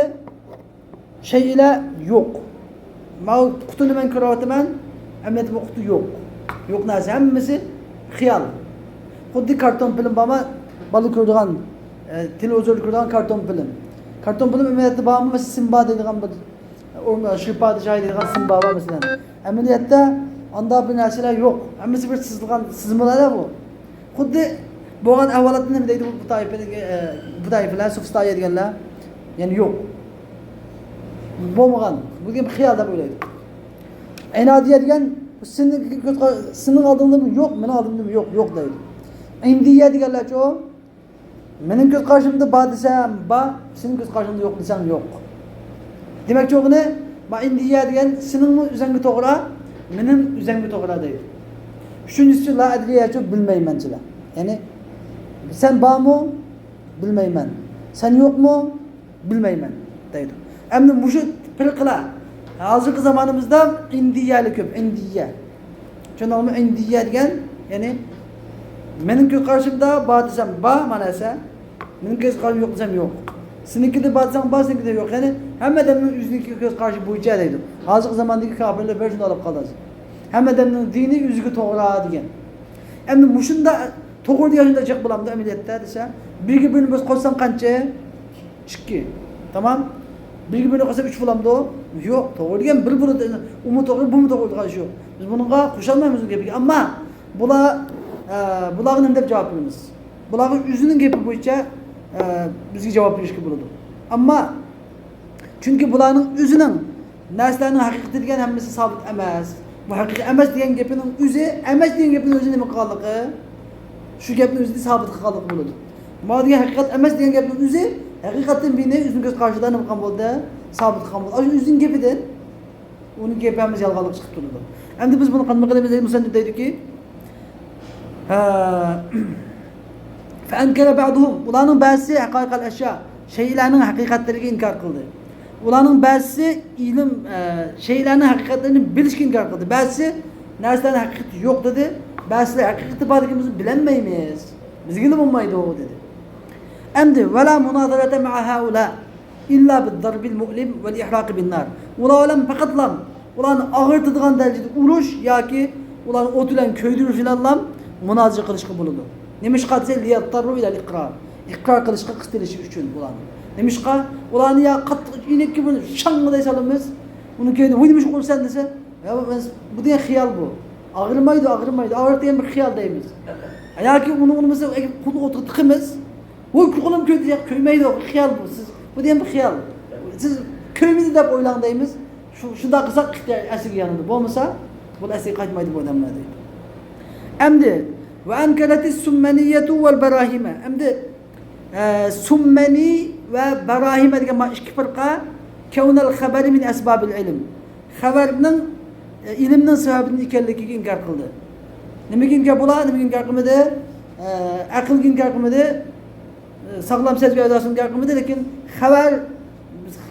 شەيئىلەر يوق. ماۋۇ قۇتىنى مەن كۆرۈۋاتىمەن، ئەمەلىيەتتە بۇ قۇتى يوق. يوق نەرسە، ھەممىسى خىيال. خۇددى كارتون فىلىم بارما، بالا كۆرىدىغان، ئە، تېلېۋىزوردا كۆرىدىغان كارتون فىلىم. كارتون فىلىم ئەمەلىيەتتە بارمۇ؟ مەسىلەن، سىمبا دەيدىغان بىر، ئۇ شىر پادىشاھى دەيدىغان سىمبا بار مەسىلەن. ئەمەلىيەتتە ئاندا بىر نەرسىلەر يوق. ھەممىسى بىر سىزىلغان سىزمىلار بۇ. خۇددى بولغان ئەھۋالاتنى نېمە دەيدۇ بۇ تائىپىدىكى، ئە، بۇ تائىپىلەر، سۇفسطائىيە دېگەنلەر؟ يەنى يوق. بولمىغان. بۇ دېگەن خىيال دەپ ئويلايدۇ. ئىنادىيە دېگەن، سېنىڭ كۆز قار-، سېنىڭ ئالدىڭدىمۇ يوق، مېنىڭ ئالدىمدىمۇ يوق، يوق دەيدۇ. ئىندىيە دېگەنلەرچۇ؟ مېنىڭ كۆز قارىشىمدا بار دېسەم بار، سېنىڭ كۆز قارىشىڭدا يوق دېسەم يوق. دېمەكچى بولغىنى، ما ئىندىيە دېگەن سېنىڭمۇ ئۆزۈڭگە توغرا، مېنىڭ ئۆزۈمگە توغرا دەيدۇ. ئۈچىنچىسى لا ئەدرىيەچۇ، بىلمەيمەنچىلەر. يەنى، سەن بارمۇ؟ بىلمەيمەن. سەن يوقمۇ؟ بىلمەيمەن دەيدۇ. ئەمدى مۇشۇ پىرقىلەر ھازىرقى زامانىمىزدا ئىندىيەلەر كۆپ، ئىندىيە. چۈشەندىڭىزمۇ؟ ئىندىيە دېگەن، يەنى مېنىڭ كۆز قارىشىمدا بار دېسەم بار، مانا نەرسە. مېنىڭ كۆز قارىشىمدا يوق دېسەم يوق. سېنىڭكىدە بار دېسەڭ بار، سېنىڭكىدە يوق. يەنى ھەممە ئادەمنىڭ ئۆزىنىڭكى كۆز قارىشى بويىچە دەيدۇ. ھازىرقى زاماندىكى كاپىرلار بەك شۇنداق قىلىپ قالدى ھازىر. ھەممە ئادەمنىڭ دىنى ئۆزىگە توغرا دېگەن. ئەمدى مۇشۇنداق توغرا دېگەن شۇنداق جىق بولامدۇ ئەمەلىيەتتە دېسە، بىرگە بىرنى بىز قوشساڭ قانچە؟ ئىككى. تامام. بىرگە بىرنى قوشسا ئۈچ بولامدۇ؟ يوق، توغرا دېگەن بىر بولىدۇ. ئۇمۇ توغرا، بۇمۇ توغرا دېگەن ئىش يوق. بىز بۇنىڭغا قوشالمايمىز بۇ گەپكە. ئەمما بۇلار، ئە، بۇلارغا نېمە دەپ جاۋاب بېرىمىز؟ بۇلارغا ئۆزىنىڭ گېپى بويىچە، ئە، بىزگە جاۋاب بېرىشكە بولىدۇ. ئەمما چۈنكى بۇلارنىڭ ئۆزىنىڭ نەرسىلەرنىڭ ھەقىقىتى دېگەن ھەممىسى سابىت ئەمەس. بۇ ھەقىقىي ئەمەس دېگەن گېپىنىڭ ئۆزى، ئەمەس دېگەن گېپىنىڭ ئۆزى نېمە قىلغانلىقى؟ شۇ گەپنى ئۆزىنى سابىت قىلغانلىقى بولىدۇ. مانا دېگەن ھەقىقەت ئەمەس دېگەن گەپنىڭ ئۆزى ھەقىقەتتىن بىرنى ئۆزىنىڭ كۆز قارىشىدا نېمە قىلغان بولدى؟ سابىت قىلغان بولدى. ئاشۇ ئۆزىنىڭ گېپىدىن ئۇنىڭ گېپى ھەممىسى يالغانلىق چىقىپ تۇرىدۇ. ئەمدى بىز بۇنى قانداق قىلىمىز دېسە، مۇسەننىپ دەيدۇكى، ھە، فأنكر بعضهم، ئۇلارنىڭ بەزىسى ھەقائىقەل ئەشيا، شەيئىلەرنىڭ ھەقىقەتلىرىگە ئىنكار قىلدى. ئۇلارنىڭ بەزىسى ئىلىم، ئە، شەيئىلەرنىڭ ھەقىقەتلىرىنى بىلىشكە ئىنكار قىلدى. بەزىسى نەرسىلەرنىڭ ھەقىقىتى يوق دېدى. بەزىسى ھەقىقىتى بار لېكىن بىز بىلەلمەيمىز. بىزگىلا بولمايدۇ دېدى. ئەمدى، ولا مناظرة مع هؤلاء إلا بالضرب المؤلم والإحراق بالنار. ئۇلار بىلەن پەقەتلا ئۇلارنى ئاغرىتىدىغان دەرىجىدە ئۇرۇش ياكى ئۇلارنى ئوت بىلەن كۆيدۈرۈش بىلەنلا مۇنازىرە قىلىشقا بولىدۇ. نېمىشقا دېسە، ليضطروا إلى الإقرار. ئىقرار قىلىشقا قىستىلىشى ئۈچۈن بۇلارنى. نېمىشقا؟ ئۇلارنى يا قاتتىق ئىنەككە بۇنى شاڭ دەي سالىمىز. ئۇنىڭ كەينىدە، ۋوي، نېمە ئىش قىلىسەن دېسە، يا، بۇ، بۇ دېگەن خىيال بۇ. ئاغرىمايدۇ، ئاغرىمايدۇ. ئاغرىتىدىغان بىر خىيال دەيمىز. ياكى ئۇنى، ئۇنى مەسىلەن، قولنى ئوتقا تىقىمىز. ۋوي، قولۇم كۆيدى، ياق، كۆيمەيدۇ، خىيال بۇ. سىز، بۇ دېگەن بىر خىيال. سىز كۆيمىدى دەپ ئويلاڭ دەيمىز. شۇ، شۇنداق قىلساق ئىختىيار ئەسلىگە يانىدۇ. بولمىسا، بۇ ئەسلىگە قايتمايدۇ بۇ ئادەملەر دەيدۇ. ئەمدى، وأنكرت السمنية والبراهيم. ئەمدى، ئە، سۇممەنى ۋە باراھىمە دېگەن مانا ئىككى پىرقە، كونەل خەبەرى مىن ئەسبابىل ئىلىم. خەۋەرنىڭ، ئە، ئىلىمنىڭ سەۋەبىدىن ئىكەنلىكىگە ئىنكار قىلدى. نېمىگە ئىنكار، بۇلار نېمىگە ئىنكار قىلمىدى؟ ئە، ئەقىلگە ئىنكار قىلمىدى. ئە، ساغلام سەزگۈ ئەزاسىغا ئىنكار قىلمىدى، لېكىن خەۋەر،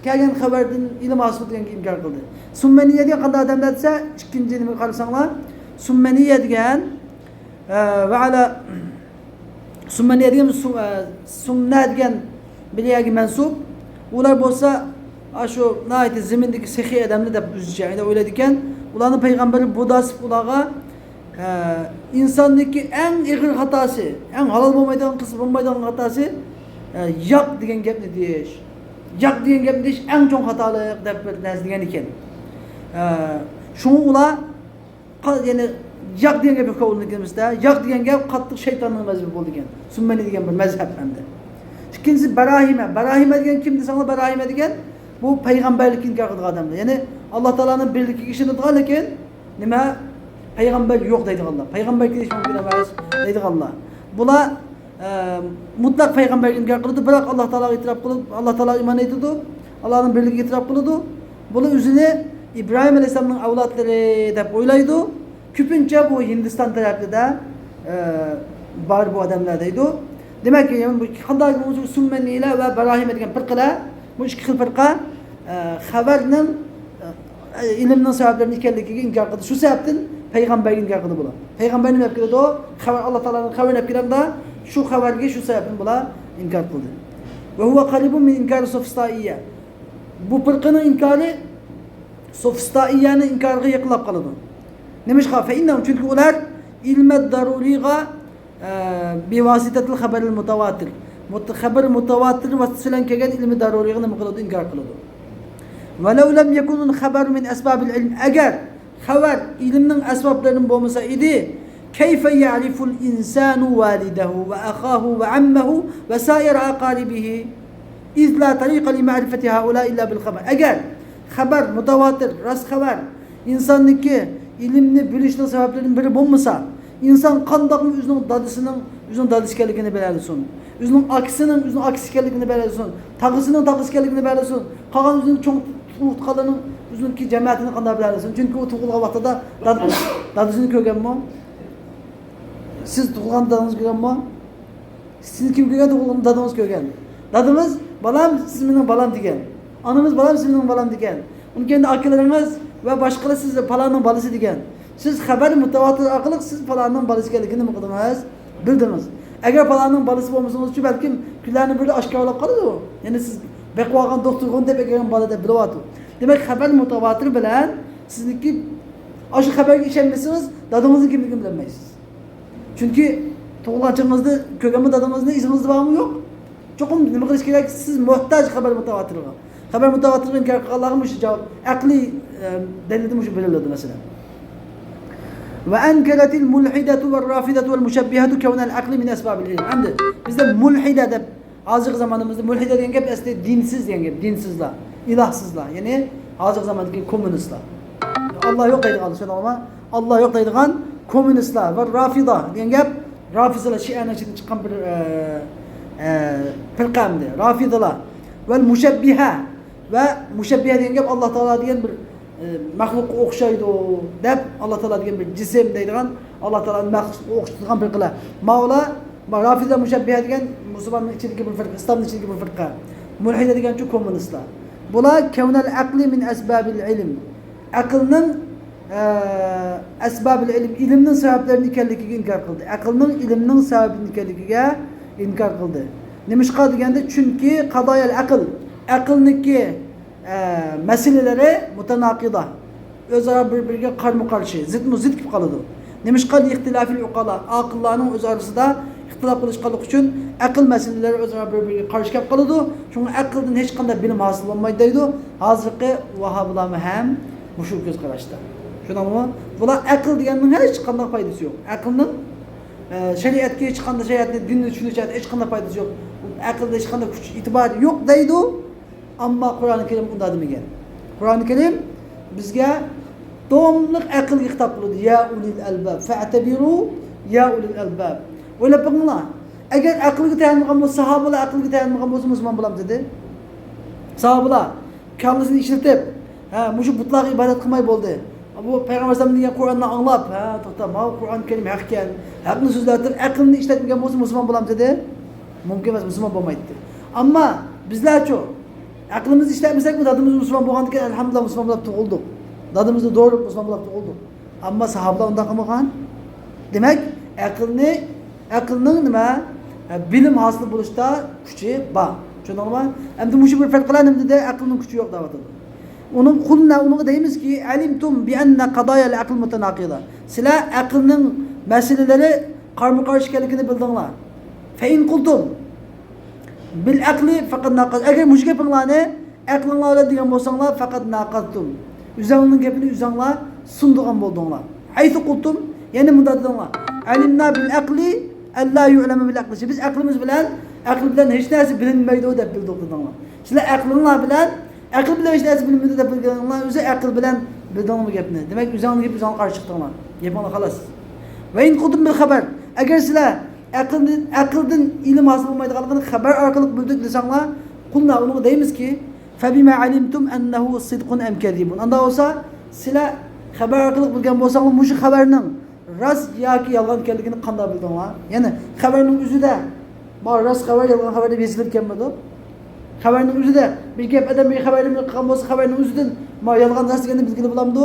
كەلگەن خەۋەردىن ئىلىم ھاسىل دېگەنگە ئىنكار قىلدى. سۇممەنىيە دېگەن قانداق ئادەملەر دېسە، ئىككىنچى نېمىگە قارىساڭلار، سۇممەنىيە دېگەن، ئە، ۋە ئەلا، سۇممەنىيە دېگەن سۇ-، ئە، سۇمنە دېگەن بىر يەرگە مەنسۇپ. ئۇلار بولسا، ئاشۇ ناھايىتى زېمىندىكى سېخىي ئادەملەر دەپ ئۆزىچە ئويلايدىكەن. ئۇلارنىڭ پەيغەمبىرى بۇدا دەپ ئۇلارغا، ئە، ئىنساننىڭكى ئەڭ ئېغىر خاتاسى، ئەڭ ھالال بولمايدىغان، قىلسا بولمايدىغان خاتاسى، ئە، ياق دېگەن گەپنى دېيىش. ياق دېگەن گەپنى دېيىش ئەڭ چوڭ خاتالىق دەپ بىر نەرسە دېگەن ئىكەن. ئە، شۇڭا ئۇلار قا-، يەنى ياق دېگەن گەپ يوق ئۇنىڭ كەلىمىسىدە. ياق دېگەن گەپ قاتتىق شەيتاننىڭ مەزمۇنى بولىدىكەن. سۇممەنى دېگەن بىر مەزھەپ ئەمدى. ئىككىنچىسى باراھىمە. باراھىمە دېگەن كىم دېسەڭلار، باراھىمە دېگەن بۇ پەيغەمبەرلىككە ئىنكار قىلىدىغان ئادەملەر. يەنى ئاللا تائالانىڭ بىرلىكىگە ئىشىنىدىغان، لېكىن نېمە؟ پەيغەمبەر يوق دەيدىغانلار. پەيغەمبەر كېلىشى مۇمكىن ئەمەس دەيدىغانلار. بۇلار ئە، مۇتلەق پەيغەمبەرگە ئىنكار قىلىدۇ، بىراق ئاللا تائالاغا ئېتىراپ قىلىدۇ، ئاللا تائالاغا ئىمان ئېيتىدۇ، ئاللانىڭ بىرلىكىگە ئېتىراپ قىلىدۇ. بۇلار ئۆزىنى ئىبراھىم ئەلەيھىسسالامنىڭ ئەۋلادلىرى دەپ ئويلايدۇ. كۆپىنچە بۇ ھىندىستان تەرەپلىرىدە، ئە، بار بۇ ئادەملەر دەيدۇ. دېمەك، يەنى بۇ قانداق بولسا سۇممەنىيلەر ۋە باراھىمە دېگەن پىرقىلەر، بۇ ئىككى خىل پىرقە، ئە، خەۋەرنىڭ، ئە، ئىلىمنىڭ سەۋەبلىرىدىن ئىكەنلىكىگە ئىنكار قىلدى. شۇ سەۋەبتىن پەيغەمبەرگە ئىنكار قىلدى بۇلار. پەيغەمبەر نېمە ئەپ كېلىدۇ؟ خەۋەر، ئاللا تائالانىڭ خەۋىرىنى ئەپ كېلەمدۇ؟ شۇ خەۋەرگە، شۇ سەۋەبتىن بۇلار ئىنكار قىلدى. وهو قريب من إنكار السوفسطائية. بۇ پىرقىنىڭ ئىنكارى سوفسطائىيەنىڭ ئىنكارىغا يېقىنلاپ قالىدۇ. نېمىشقا؟ فإنهم، چۈنكى ئۇلار ئىلمەت دارۇرىغا ئە، بىۋاسىتەتىل خەبەرىل مۇتەۋاتىر. مۇت-، خەبەر مۇتەۋاتىر ۋاسىتىسى بىلەن كەلگەن ئىلمى دارۇرىغا نېمە قىلىدۇ؟ ئىنكار قىلىدۇ. ۋەلەۋ لەم يەكۇنىل خەبەرۇ مىن ئەسبابىل ئىلم. ئەگەر خەۋەر ئىلىمنىڭ ئەسبابلىرىدىن بولمىسا ئىدى، كەيفە يەرىفۇل ئىنسانۇ ۋالىدەھۇ ۋە ئەخاھۇ ۋە ئەممەھۇ ۋە سائىر ئەقارىبىھى؟ إذ لا طريق لمعرفة هؤلاء إلا بالخبر. ئەگەر خەۋەر مۇتەۋاتىر، راست خەۋەر، ئىنساننىڭكى ئىلىمنى بىلىشنىڭ سەۋەبلىرىدىن بىرى بولمىسا، ئىنسان قانداقمۇ ئۆزىنىڭ دادىسىنىڭ ئۆزىنىڭ دادىسى ئىكەنلىكىنى بىلەلىسۇن؟ ئۆزىنىڭ ئاكىسىنىڭ ئۆزىنىڭ ئاكىسى ئىكەنلىكىنى بىلەلىسۇن؟ تاغىسىنىڭ تاغىسى ئىكەنلىكىنى بىلەلىسۇن؟ قالغان ئۆزىنىڭ چوڭ تۇغقانلىرىنىڭ ئۆزىنىڭكى جەمەتىنى قانداق بىلەلىسۇن؟ چۈنكى ئۇ تۇغۇلغان ۋاقتىدا داد-، دادىسىنى كۆرگەنمۇ؟ سىز تۇغۇلغان دادىڭىزنى كۆرگەنمۇ؟ سىزنى كىم كۆرگەن؟ تۇغۇلغان دادىڭىز كۆرگەن. دادىمىز، بالام، سىز مېنىڭ بالام دېگەن. ئانىمىز، بالام، سىز مېنىڭ بالام دېگەن. ئۇنىڭ كەينىدە ئاكىلىرىڭىز ۋە باشقىلار سىز پالاننىڭ بالىسى دېگەن. سىز خەۋەر مۇتەۋاتىر ئارقىلىق سىز پالاننىڭ بالىسى ئىكەنلىكىنى نېمە قىلدىڭىز؟ بىلدىڭىز. ئەگەر پالاننىڭ بالىسى بولمىسىڭىزچۇ، بەلكىم كۈنلەرنىڭ بىرىدە ئاشكارىلاپ قالىدۇ. يەنى سىز بېقىۋالغان دوختۇرغۇن دەپ ئەكەلگەن بالا دەپ بىلىۋاتىدۇ. دېمەك، خەۋەر مۇتەۋاتىر بىلەن سىزنىڭكى ئاشۇ خەۋەرگە ئىشەنمىسىڭىز، دادىڭىزنىڭ كىملىكىنى بىلەلمەيسىز. چۈنكى تۇغۇلغان چېغىڭىزدا كۆرگەنمۇ دادىڭىزنى، ئېسىڭىزدە بارمۇ يوق؟ چوقۇم نېمە قىلىش كېرەك؟ سىز موھتاج خەبەر مۇتاۋاتىرغا. خەبەر مۇتاۋاتىرغا ئىنكار قىلغانلارغا مۇشۇ جاۋاب، ئەقلىي، ئە، دەلىلدىن مۇشۇ بىلىنىدۇ، مەسىلەن. وأنكرت الملحدة والرافضة والمشبهة كون العقل من أسباب العلم. ئەمدى بىزدە مۇلھىدە دەپ، ھازىرقى زامانىمىزدا مۇلھىدە دېگەن گەپ ئەسلى دىنسىز دېگەن گەپ، دىنسىزلار، ئىلاھسىزلار. يەنى ھازىرقى زاماندىكى كوممۇنىستلار. ئاللا يوق دەيدىغان، چۈشەندىڭلارمۇ؟ ئاللا يوق دەيدىغان كوممۇنىستلار ۋە رافىدا دېگەن گەپ، رافىزىلار شىئەنىڭ ئىچىدىن چىققان بىر، ئە، ئە، پىرقە ئەمدى. رافىزىلار ۋەل مۇشەببىھە ۋە مۇشەببىھە دېگەن گەپ ئاللا تائالا دېگەن بىر، ئە، مەخلۇققا ئوخشايدۇ دەپ، ئاللا تائالا دېگەن بىر جىسىم دەيدىغان، ئاللا تائالانى مەخلۇققا ئوخشىتىدىغان پىرقىلەر. ماۋۇلار، ما-، رافىزە مۇشەببىھە دېگەن مۇسۇلماننىڭ ئىچىدىكى بىر پىرقە، ئىسلامنىڭ ئىچىدىكى بىر پىرقە. مۇلھىدە دېگەنچۇ كوممۇنىستلار. بۇلار كەۋنەل ئەقلى مىن ئەسبابىل ئىلم. ئەقىلنىڭ، ئە، ئەسبابىل ئىلم، ئىلىمنىڭ سەۋەبلىرىنى ئىكەنلىكىگە ئىنكار قىلدى. ئەقىلنىڭ ئىلىمنىڭ سەۋەبىدىن ئىكەنلىكىگە ئىنكار قىلدى. نېمىشقا دېگەندە، چۈنكى قادايەل ئەقىل، ئەقىلنىڭكى، ئە، مەسىلىلىرى مۇتەناقىدا، ئۆزئارا بىر-بىرىگە قارمۇ-قارشى، زىتمۇ زىت كېلىپ قالىدۇ. نېمىشقا؟ لىئىختىلاپىل ئۇقالا، ئاقىللارنىڭ ئۆز ئارىسىدا ئىختىلاپ قىلىشقانلىقى ئۈچۈن ئەقىل مەسىلىلىرى ئۆزئارا بىر-بىرىگە قارشى كېلىپ قالىدۇ. شۇڭا ئەقىلدىن ھېچقانداق بىلىم ھاسىل بولمايدۇ دەيدۇ. ھازىرقى ۋاھابىلارمۇ ھەم مۇشۇ كۆز قاراشتا. شۇنداقمۇ؟ بۇلار ئەقىل دېگەننىڭ ھېچقانداق پايدىسى يوق. ئەقىلنىڭ، ئە، شەرىئەتكە ھېچقانداق، شەرىئەتنى، دىننى چۈشىنىش جەھەتتە ھېچقانداق پايدىسى يوق. ئەقىلدە ھېچقانداق كۈچ، ئېتىبار يوق دەيدۇ. ئەمما قۇرئانى كەرىم ئۇنداق دېمىگەن. قۇرئانى كەرىم بىزگە داۋاملىق ئەقىلگە خىتاب قىلىدۇ. يا ئۇلىل ئەلباب، فەئتەبىرۇ، يا ئۇلىل ئەلباب. ئويلاپ بېقىڭلار. ئەگەر ئەقىلگە تايانمىغان بولسا، ساھابىلار ئەقىلگە تايانمىغان بولسا، مۇسۇلمان بولامدۇ دېدى؟ ساھابىلار كاللىسىنى ئىشلىتىپ، ھە، مۇشۇ بۇتلارغا ئىبادەت قىلماي بولدى. بۇ پەيغەمبەر ئەلەيھىسسالام دېگەن قۇرئاننى ئاڭلاپ، ھە، توختا، ماۋۇ قۇرئان كەرىم ھەق ئىكەن، ھەقنى سۆزلەۋاتىدۇ، ئەقلىنى ئىشلەتمىگەن بولسا مۇسۇلمان بولامدۇ دېدى؟ مۇمكىن ئەمەس، مۇسۇلمان بولمايتتى. ئەمما بىزلەرچۇ؟ ئەقلىمىزنى ئىشلەتمىسەكمۇ دادىمىز مۇسۇلمان بولغاندىكىن، ئەلھەمدۇلىللا، مۇسۇلمان بولۇپ تۇغۇلدۇق. دادىمىزنى دوغرۇپ مۇسۇلمان بولۇپ تۇغۇلدۇق. ئەمما ساھابىلار ئۇنداق قىلمىغان. دېمەك، ئەقىلنى، ئەقىلنىڭ نېمە، بىلىم ھاسىل بولۇشتا كۈچى بار. چۈشەندىڭلارمۇ؟ ئەمدى مۇشۇ بىر پەرقلەر نېمە دېدى؟ ئەقىلنىڭ كۈچى يوق دەۋاتىدۇ. ئۇنىڭ، قۇلنا، ئۇنىڭغا دەيمىزكى، ئەلىمتۇم بىئەننە قادايەل ئەقىل مۇتەناقىدا. سىلەر ئەقىلنىڭ مەسىلىلىرى قارمۇ قارشى ئىكەنلىكىنى بىلدىڭلار. فەئىن قۇلتۇم بىل ئەقلى فەقەد ناقەز. ئەگەر مۇشۇ گېپىڭلارنى ئەقلىڭلار بىلەن دېگەن بولساڭلار، فەقەد ناقەزتۇم. ئۆزەڭنىڭ گېپىنى ئۆزەڭلار سۇندۇرغان بولدۇڭلار. ھەيسۇ قۇلتۇم، يەنە مۇنداق دېدىڭلار. ئەلىمنا بىل ئەقلى ئەللا يۇئلەمە بىل ئەقلى. بىز ئەقلىمىز بىلەن، ئەقىل بىلەن ھېچ نەرسە بىلىنمەيدۇ دەپ بىلدۇق دېدىڭلار. سىلەر ئەقلىڭلار بىلەن ئەقىل بىلەن ھېچ نەرسە بىلمىدى دەپ بىلگەنلەر ئۆزى ئەقىل بىلەن بىلدىڭلارمۇ گەپنى؟ دېمەك، ئۆزۈڭنىڭ گېپى ئۆزۈڭگە قارشى چىقتىڭلار. گېپىڭلار خالاس. ۋە ئىن قۇلتۇم بىل خەبەر. ئەگەر سىلەر ئەقىلدىن، ئەقىلدىن ئىلىم ھاسىل بولمايدىغانلىقىنى خەبەر ئارقىلىق بىلدۇق دېسەڭلار، قۇلنا، ئۇنىڭغا دەيمىزكى، فەبىما ئەلىمتۇم ئەننەھۇ سىدقۇن ئەم كەزىبۇن. ئانداق بولسا، سىلەر خەبەر ئارقىلىق بىلگەن بولساڭلار، مۇشۇ خەۋەرنىڭ راست ياكى يالغان ئىكەنلىكىنى قانداق بىلدىڭلار؟ يەنى خەۋەرنىڭ ئۆزىدە، ما راست خەۋەر، يالغان خەۋەر دەپ يېزىلىپ كەلمىدۇ. خەۋەرنىڭ ئۆزىدە، بىر گەپ ئادەم بىر خەۋەرنى قىلغان بولسا، خەۋەرنىڭ ئۆزىدىن ما يالغان راست دېگەننى بىلگىلى بولامدۇ؟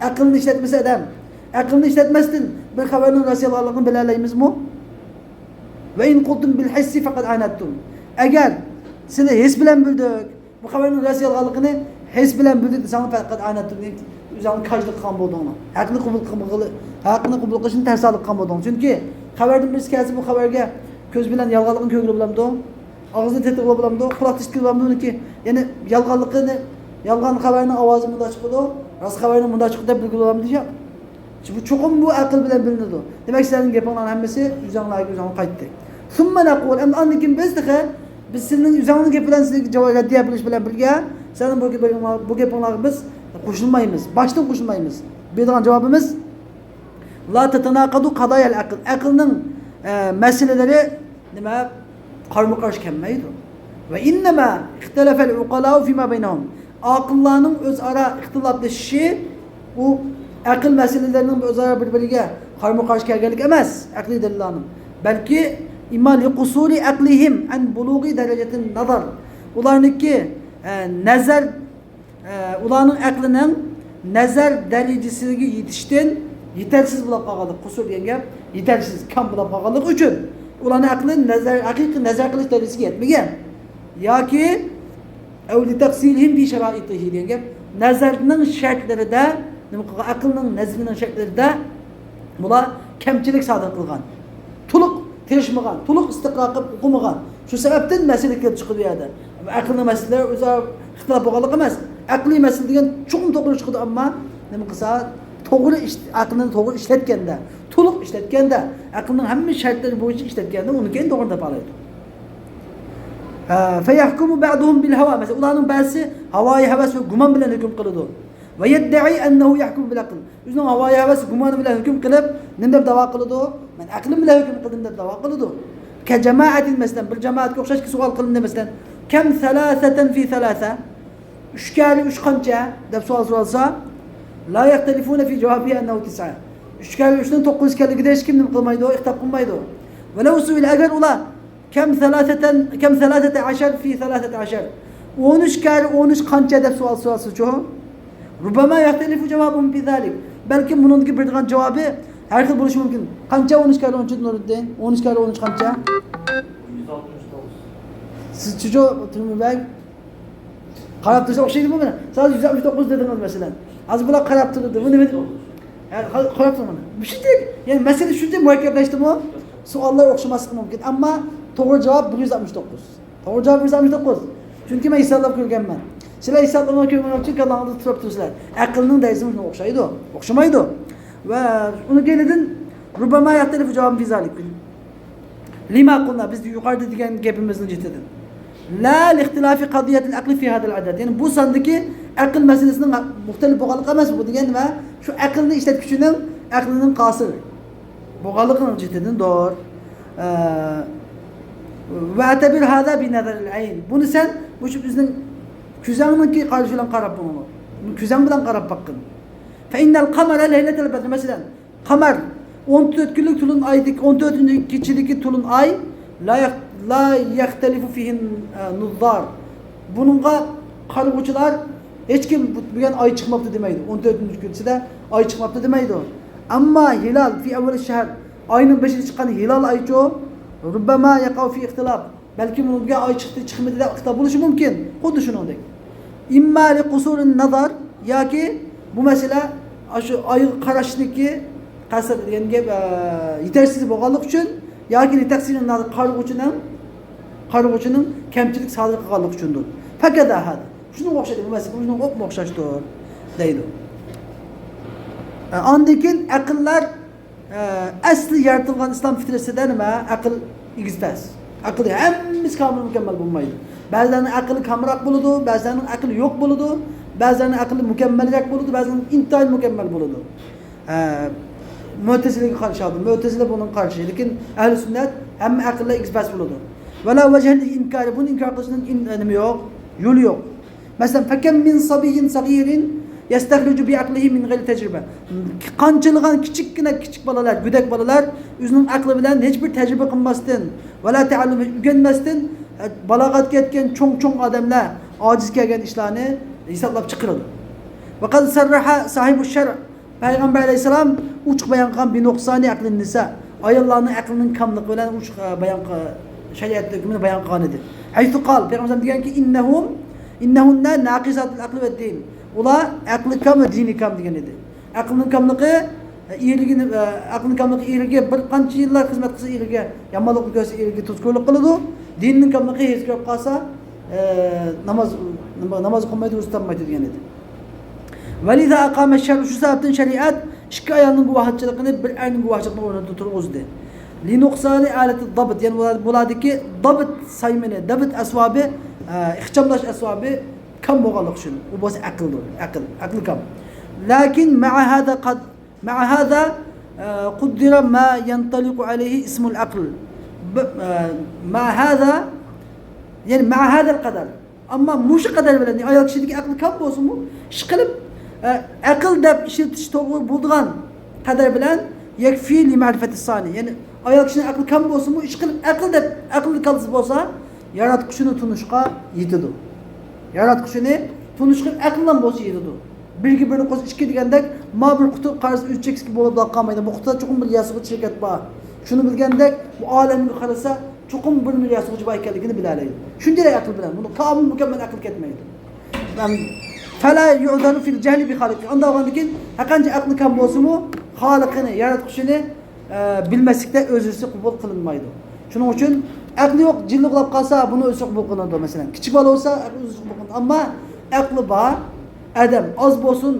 ئەقىلنى ئىشلەتمىسە ئادەم، ئەقىلنى ئىشلەتمەستىن بىر خەۋەرنىڭ راست يالغانلىقىنى بىلەلەيمىزمۇ؟ ۋە ئىن قۇلتۇم بىل ھەسسى فەقەد ئانەتتۇم. ئەگەر سىلەر ھېس بىلەن بىلدۇق، بۇ خەۋەرنىڭ راست يالغانلىقىنى ھېس بىلەن بىلدۇك دېسەڭلار، فەقەت ئانەتتۇم، ئۆزۈڭلار كاجلىق قىلغان بولدۇڭلار. ھەقنى قوبۇل قىلمىغىلى، ھەقنى قوبۇل قىلىشنى تەرسالىق قىلغان بولدۇڭلار. چۈنكى خەۋەردىن بىرسى كەلسە، بۇ خەۋەرگە كۆز بىلەن يالغانلىقىنى كۆرگىلى بولامدۇ؟ ئاغزىنى تېتىغىلى بولامدۇ؟ قۇلاق تېشىتكىلى بولامدۇ ئۇنىڭكى؟ يەنى يالغانلىقىنى، يالغان خەۋەرنىڭ ئاۋازى مۇنداق چىقىدۇ، راست خەۋەرنىڭ مۇنداق چىقىدۇ دەپ بىلگىلى بولامدۇ؟ ياق. بۇ چوقۇم بۇ ئەقىل بىلەن بىلىنىدۇ. دېمەك، سىلەرنىڭ گېپىڭلارنىڭ ھەممىسى ئۆزۈڭلارغا ئۆزۈڭلار قايتتى. ثم نقول، ئەمدى ئاندىن كېيىن بىز تېخى، بىز سىلىنىڭ ئۆزۈڭلارنىڭ گېپى بىلەن سىزگە جاۋاب رەددىيە بېرىش بىلەن بىرگە، سىلەرنىڭ بۇ گېپىڭلار-، بۇ گېپىڭلارغا بىز قوشۇلمايمىز، باشتىن قوشۇلمايمىز. بېرىدىغان جاۋابىمىز، لا تتناقض قضايا العقل. ئەقىلنىڭ، ئە، مەسىلىلىرى نېمە، قارمۇ قارشى كەلمەيدۇ. ۋە ئىننەما ئىختەلەفەل ئۇقەلاۇ فىما بەينەھۇم. ئاقىللارنىڭ ئۆزئارا ئىختىلاپلىشىشى، ئۇ ئەقىل مەسىلىلىرىنىڭ ئۆزئارا بىر-بىرىگە قارمۇ قارشى كەلگەنلىك ئەمەس، ئەقلىي دەلىللارنىڭ. بەلكى ئىمما لىقۇسۇرى ئەقلىھىم ئەن بۇلۇغى دەرىجەتىن نەزەر. ئۇلارنىڭكى، ئە، نەزەر ئە، ئۇلارنىڭ ئەقلىنىڭ نەزەر دەرىجىسىگە يېتىشتىن يېتەرسىز بولۇپ قالغانلىق، قۇسۇر دېگەن گەپ، يېتەرسىز، كەم بولۇپ قالغانلىقى ئۈچۈن، ئۇلارنىڭ ئەقلى نەزەر، ھەقىقىي نەزەر قىلىش دەرىجىسىگە يەتمىگەن. ياكى، ئەۋ لىتەقسىرىھىم فى شارائىتىھى دېگەن گەپ، نەزەرنىڭ شەرتلىرىدە، نېمە قىلغان، ئەقىلنىڭ نەزىرىنىڭ شەرتلىرىدە بۇلار كەمچىلىك سادىر قىلغان. تولۇق تىرىشمىغان، تولۇق ئىستىقرا قىلىپ ئوقۇمىغان. شۇ سەۋەبتىن مەسىلە كېلىپ چىقىدۇ بۇ يەردە. ئەقىلنىڭ مەسىلىلىرى ئۆزئارا ئىختىلاپ بولغانلىق ئەمەس. ئەقلىي مەسىلە دېگەن چوقۇم توغرا چىقىدۇ، ئەمما نېمە قىلسا، توغرا ئىش، ئەقلىنى توغرا ئىشلەتكەندە، تولۇق ئىشلەتكەندە، ئەقلىنىڭ ھەممە شەرتلىرى بويىچە ئىشلەتكەندە، ئۇنى كېيىن توغرا دەپ ئالايدۇ. ھە، فيحكم بعضهم بالهوى. مەسىلەن، ئۇلارنىڭ بەزىسى ھاۋايى ھەۋەس ۋە گۇمان بىلەن ھۆكۈم قىلىدۇ. ويدعي أنه يحكم بالعقل. ئۆزىنىڭ ھاۋايى ھەۋەس، گۇمانى بىلەن ھۆكۈم قىلىپ، نېمە دەپ داۋا قىلىدۇ؟ مەن ئەقلىم بىلەن ھۆكۈم قىلدىم دەپ داۋا قىلىدۇ. كجماعة، مەسىلەن، بىر جامائەتكە ئوخشاشكى سوئال قىلىندى، مەسىلەن، كم ثلاثة في ثلاثة؟ ئۈچ كەررە ئۈچ قانچە؟ دەپ سوئال سورالسا، لا يختلفون في جوابه أنه تسعة. ئۈچ كەررە ئۈچنىڭ توققۇز ئىكەنلىكىدە ھېچكىم نېمە قىلمايدۇ، ئىختىلاپ قىلمايدۇ. ولو سئل، ئەگەر ئۇلار كم ثلاثة، كم ثلاثة عشر في ثلاثة عشر، ئون ئۈچ كەررە ئون ئۈچ قانچە دەپ سوئال سورالسىچۇ؟ ربما يختلف جوابهم في ذلك. بەلكىم بۇنىڭدىكى بېرىدىغان جاۋابى ھەر خىل بولۇشى مۇمكىن. قانچە ئون ئۈچ كەررە ئون ئۈچ، نۇرىدىن؟ ئون ئۈچ كەررە ئون ئۈچ قانچە؟ سىزچىچۇ، تۈرمە بەگ؟ قاراپ تۇرسا ئوخشايدۇ بۇ مانا. سىز يۈز ئاتمىش توققۇز دېدىڭىز مەسىلەن. ھازىر بۇلار قاراپ تۇرىدۇ. بۇ نېمە؟ ھە، قا-، قاراپ تۇرۇڭ مانا. مۇشۇنچىلىك. يەنى مەسىلە شۇنچە مۇرەككەپلەشتىمۇ؟ سوئاللار ئوخشىماسلىقى مۇمكىن. ئەمما توغرا جاۋاب بىر يۈز ئاتمىش توققۇز. توغرا جاۋاب يۈز ئاتمىش توققۇز. چۈنكى مەن ھېسابلاپ كۆرگەنمەن. سىلەر ھېسابلىماي كۆرگەن ئۈچۈن كاللاڭلاردا تۇرۇپ تۇرىسىلەر. ئەقىلنىڭ دەيسىمۇ شۇنىڭغا ئوخشايدۇ. ئوخشىمايدۇ. ۋە ئۇنىڭ كەينىدىن ربما يختلف جوابهم في ذلك. لما قلنا، بىز يۇقىرىدا دېگەن گېپىمىزنىڭ جىتىدىن. لا لاختلاف قضية العقل في هذا العدد. يەنى بۇ ساندىكى ئەقىل مەسىلىسىنىڭ مۇختەلىپ بولغانلىقى ئەمەس بۇ دېگەن ۋە شۇ ئەقىلنى ئىشلەتكۈچىنىڭ ئەقلىنىڭ قاسىر بولغانلىقىنىڭ جىتىدىندۇر. ئە، واعتبر هذا بنظر العين. بۇنى سەن مۇشۇ بىزنىڭ كۆزۈڭنىڭكى قارىشى بىلەن قاراپ بۇنىڭغا. كۆزۈڭ بىلەن قاراپ باققىن. فإن القمر ليلة البدر، مەسىلەن، قەمەر، ئون تۆت كۈنلۈك تولۇن ئايدىكى، ئون تۆتىنچى كېچىدىكى تولۇن ئاي، لا يخ-، لا يختلف فيه النظار. بۇنىڭغا قارىغۇچىلار ھېچكىم بۈگۈن ئاي چىقماپتۇ دېمەيدۇ. ئون تۆتىنچى كېچىدە ئاي چىقماپتۇ دېمەيدۇ. ئەمما ھىلال في أول الشهر، ئاينىڭ بېشىدا چىققان ھىلال ئايچۇ، ربما يقع فيه اختلاف. بەلكىم ئۇنىڭ بۈگۈن ئاي چىقتى، چىقمىدى دەپ ئىختىلاپ بولۇشى مۇمكىن. خۇددى شۇنىڭدەك. إما لقصور النظر، ياكى بۇ مەسىلە ئاشۇ ئايغا قاراشنىكى قەسىر دېگەن گەپ، ئە، يېتەرسىز بولغانلىقى ئۈچۈن، ياكى لتقصير النظر، قارىغۇچىنىڭ، قارىغۇچىنىڭ كەمچىلىك سادىر قىلغانلىقى ئۈچۈندۇر. فكذا هذا. شۇنىڭغا ئوخشايدۇ، بۇ مەسىلە شۇنىڭغا ئوپمۇ ئوخشاشتۇر دەيدۇ. ئە، ئاندىن كېيىن ئەقىللەر ئە، ئەسلى يارىتىلغان ئىسلام فىترىتىدە نېمە؟ ئەقىل ئېگىز پەس. ئەقىل ھەممىسى كامىل مۇكەممەل بولمايدۇ. بەزىلەرنىڭ ئەقلى كامراق بولىدۇ، بەزىلەرنىڭ ئەقلى يوق بولىدۇ، بەزىلەرنىڭ ئەقلى مۇكەممەلرەك بولىدۇ، بەزىلەرنىڭ ئىنتايىن مۇكەممەل بولىدۇ. ئە، مۆتەزىلىگە قارشى ئالدى. مۆتەزىلە بۇنىڭغا قارشى. لېكىن ئەھلى سۈننەت ھەممە ئەقىللەر ئېگىز پەس بولىدۇ. ولا وجه للإنكار، بۇنى ئىنكار قىلىشنىڭ ئىن-، نېمە يوق؟ يولى يوق. مەسىلەن، فكم من صبي صغير يستخرج بعقله من غير تجربة. قانچىلىغان كىچىككىنە كىچىك بالىلار، گۆدەك بالىلار ئۆزىنىڭ ئەقلى بىلەن ھېچبىر تەجرىبە قىلماستىن، ۋەلا تەئەللۇم، ئۆگەنمەستىن، بالاغەتكە يەتكەن چوڭ-چوڭ ئادەملەر ئاجىز كەلگەن ئىشلارنى ھېسابلاپ چىقىرىدۇ. وقد صرح صاحب الشرع، پەيغەمبەر ئەلەيھىسسالام ئوچۇق بايان قىلغان بىنۇقسانى ئەقلىن نىسا، ئاياللارنىڭ ئەقلىنىڭ كاملىقى بىلەن ئوچۇق، ئە، بايان قىل-، شەرىئەت ھۆكمىنى بايان قىلغان ئىدى. حيث قال، پەيغەمبەر دېگەنكى، إنهم، إنهن ناقصات العقل والدين. ئۇلار ئەقلى كام ۋە دىنى كام دېگەن ئىدى. ئەقلىنىڭ كاملىقى، ئە، ئېرىگە، ئە، ئەقلىنىڭ كاملىقى ئېرىگە بىر قانچە يىللار خىزمەت قىلسا ئېرىگە يامانلىق كۆرسە ئېرىگە تۇزكورلۇق قىلىدۇ. دىننىڭ كاملىقى ھېرىس كۆرۈپ قالسا، ئە، ناماز، ناماز ئوقۇمايدۇ، روزا تۇتالمايدۇ دېگەن ئىدى. ولذا أقام الشرع، شۇ سەۋەبتىن شەرىئەت ئىككى ئايالنىڭ گۇۋاھچىلىقىنى بىر ئەرنىڭ گۇۋاھچىلىقىنىڭ ئورنىدا تۇرغۇزدى. لنقصان آلة الضبط، يەنى بۇلار-، بۇلاردىكى ضبط سايمىنى، ضبط ئەسۋابى، ئە، ئىخچاملاش ئەسۋابى كام بولغانلىقى ئۈچۈن. ئۇ بولسا ئەقىلدۇر، ئەقىل، ئەقلى كام. لكن مع هذا قد، مع هذا، ئە، قدر ما ينطلق عليه اسم العقل. ب-، ئە، مع هذا، يەنى مع هذا القدر. ئەمما مۇشۇ قەدەر بىلەن، ئايال كىشىدىكى ئەقلى كام بولسىمۇ، ئىشقىلىپ، ئە، ئەقىل دەپ ئىشلىتىش توغرا بولىدىغان قەدەر بىلەن يەكفى لىمەرىپەتى سانى. يەنى ئايال كىشىنىڭ ئەقلى كام بولسىمۇ، ئىشقىلىپ ئەقىل دەپ، ئەقىل كاللىسى بولسا، ياراتقۇچىنى تونۇشقا يېتىدۇ. ياراتقۇچىنى تونۇشقا ئەقىلدىن بولسا يېتىدۇ. بىرگە بىرنى قوشسا ئىككى دېگەندەك، ما بىر قۇتا قارىسا ئۈچ چەكسىكى بولۇپ قالمايدۇ. بۇ قۇتىدا چوقۇم بىر ياسىغۇچى شىركەت بار. شۇنى بىلگەندەك، بۇ ئالەمگە قارىسا، چوقۇم بىر مىراسىغۇچى بار ئىكەنلىكىنى بىلەلەيدۇ. شۇنچىلىك ئەقىل بىلەن، بۇنى كامىل مۇكەممەل ئەقىل كەتمەيدۇ. فلا يعذر في الجهل بخالقه. ئانداق بولغاندىن كېيىن، ھەرقانچە ئەقلى كام بولسىمۇ، خالىقىنى، ياراتقۇچىنى، ئە، بىلمەسلىكتە ئۆزرىسى قوبۇل قىلىنمايدۇ. شۇنىڭ ئۈچۈن ئەقلى يوق جىننى ئۇخلاپ قالسا، بۇنى ئۆزى قوبۇل قىلىنىدۇ، مەسىلەن. كىچىك بالا بولسا، ئەقلى ئۆزى قوبۇل قىلىنىدۇ. ئەمما ئەقلى بار ئادەم، ئاز بولسۇن،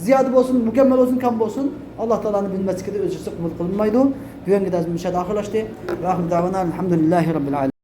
زىيادە بولسۇن، مۇكەممەل بولسۇن، كەم بولسۇن، ئاللا تائالانى بىلمەسلىكىدە ئۆزى قوبۇل قىلىنمايدۇ. بۈگۈنكى دەرسىمىز مۇشۇ يەردە ئاخىرلاشتى. ۋە ئاخىر دەۋانا ئەلھەمدۇلىللاھى رەببىل ئالەمىن.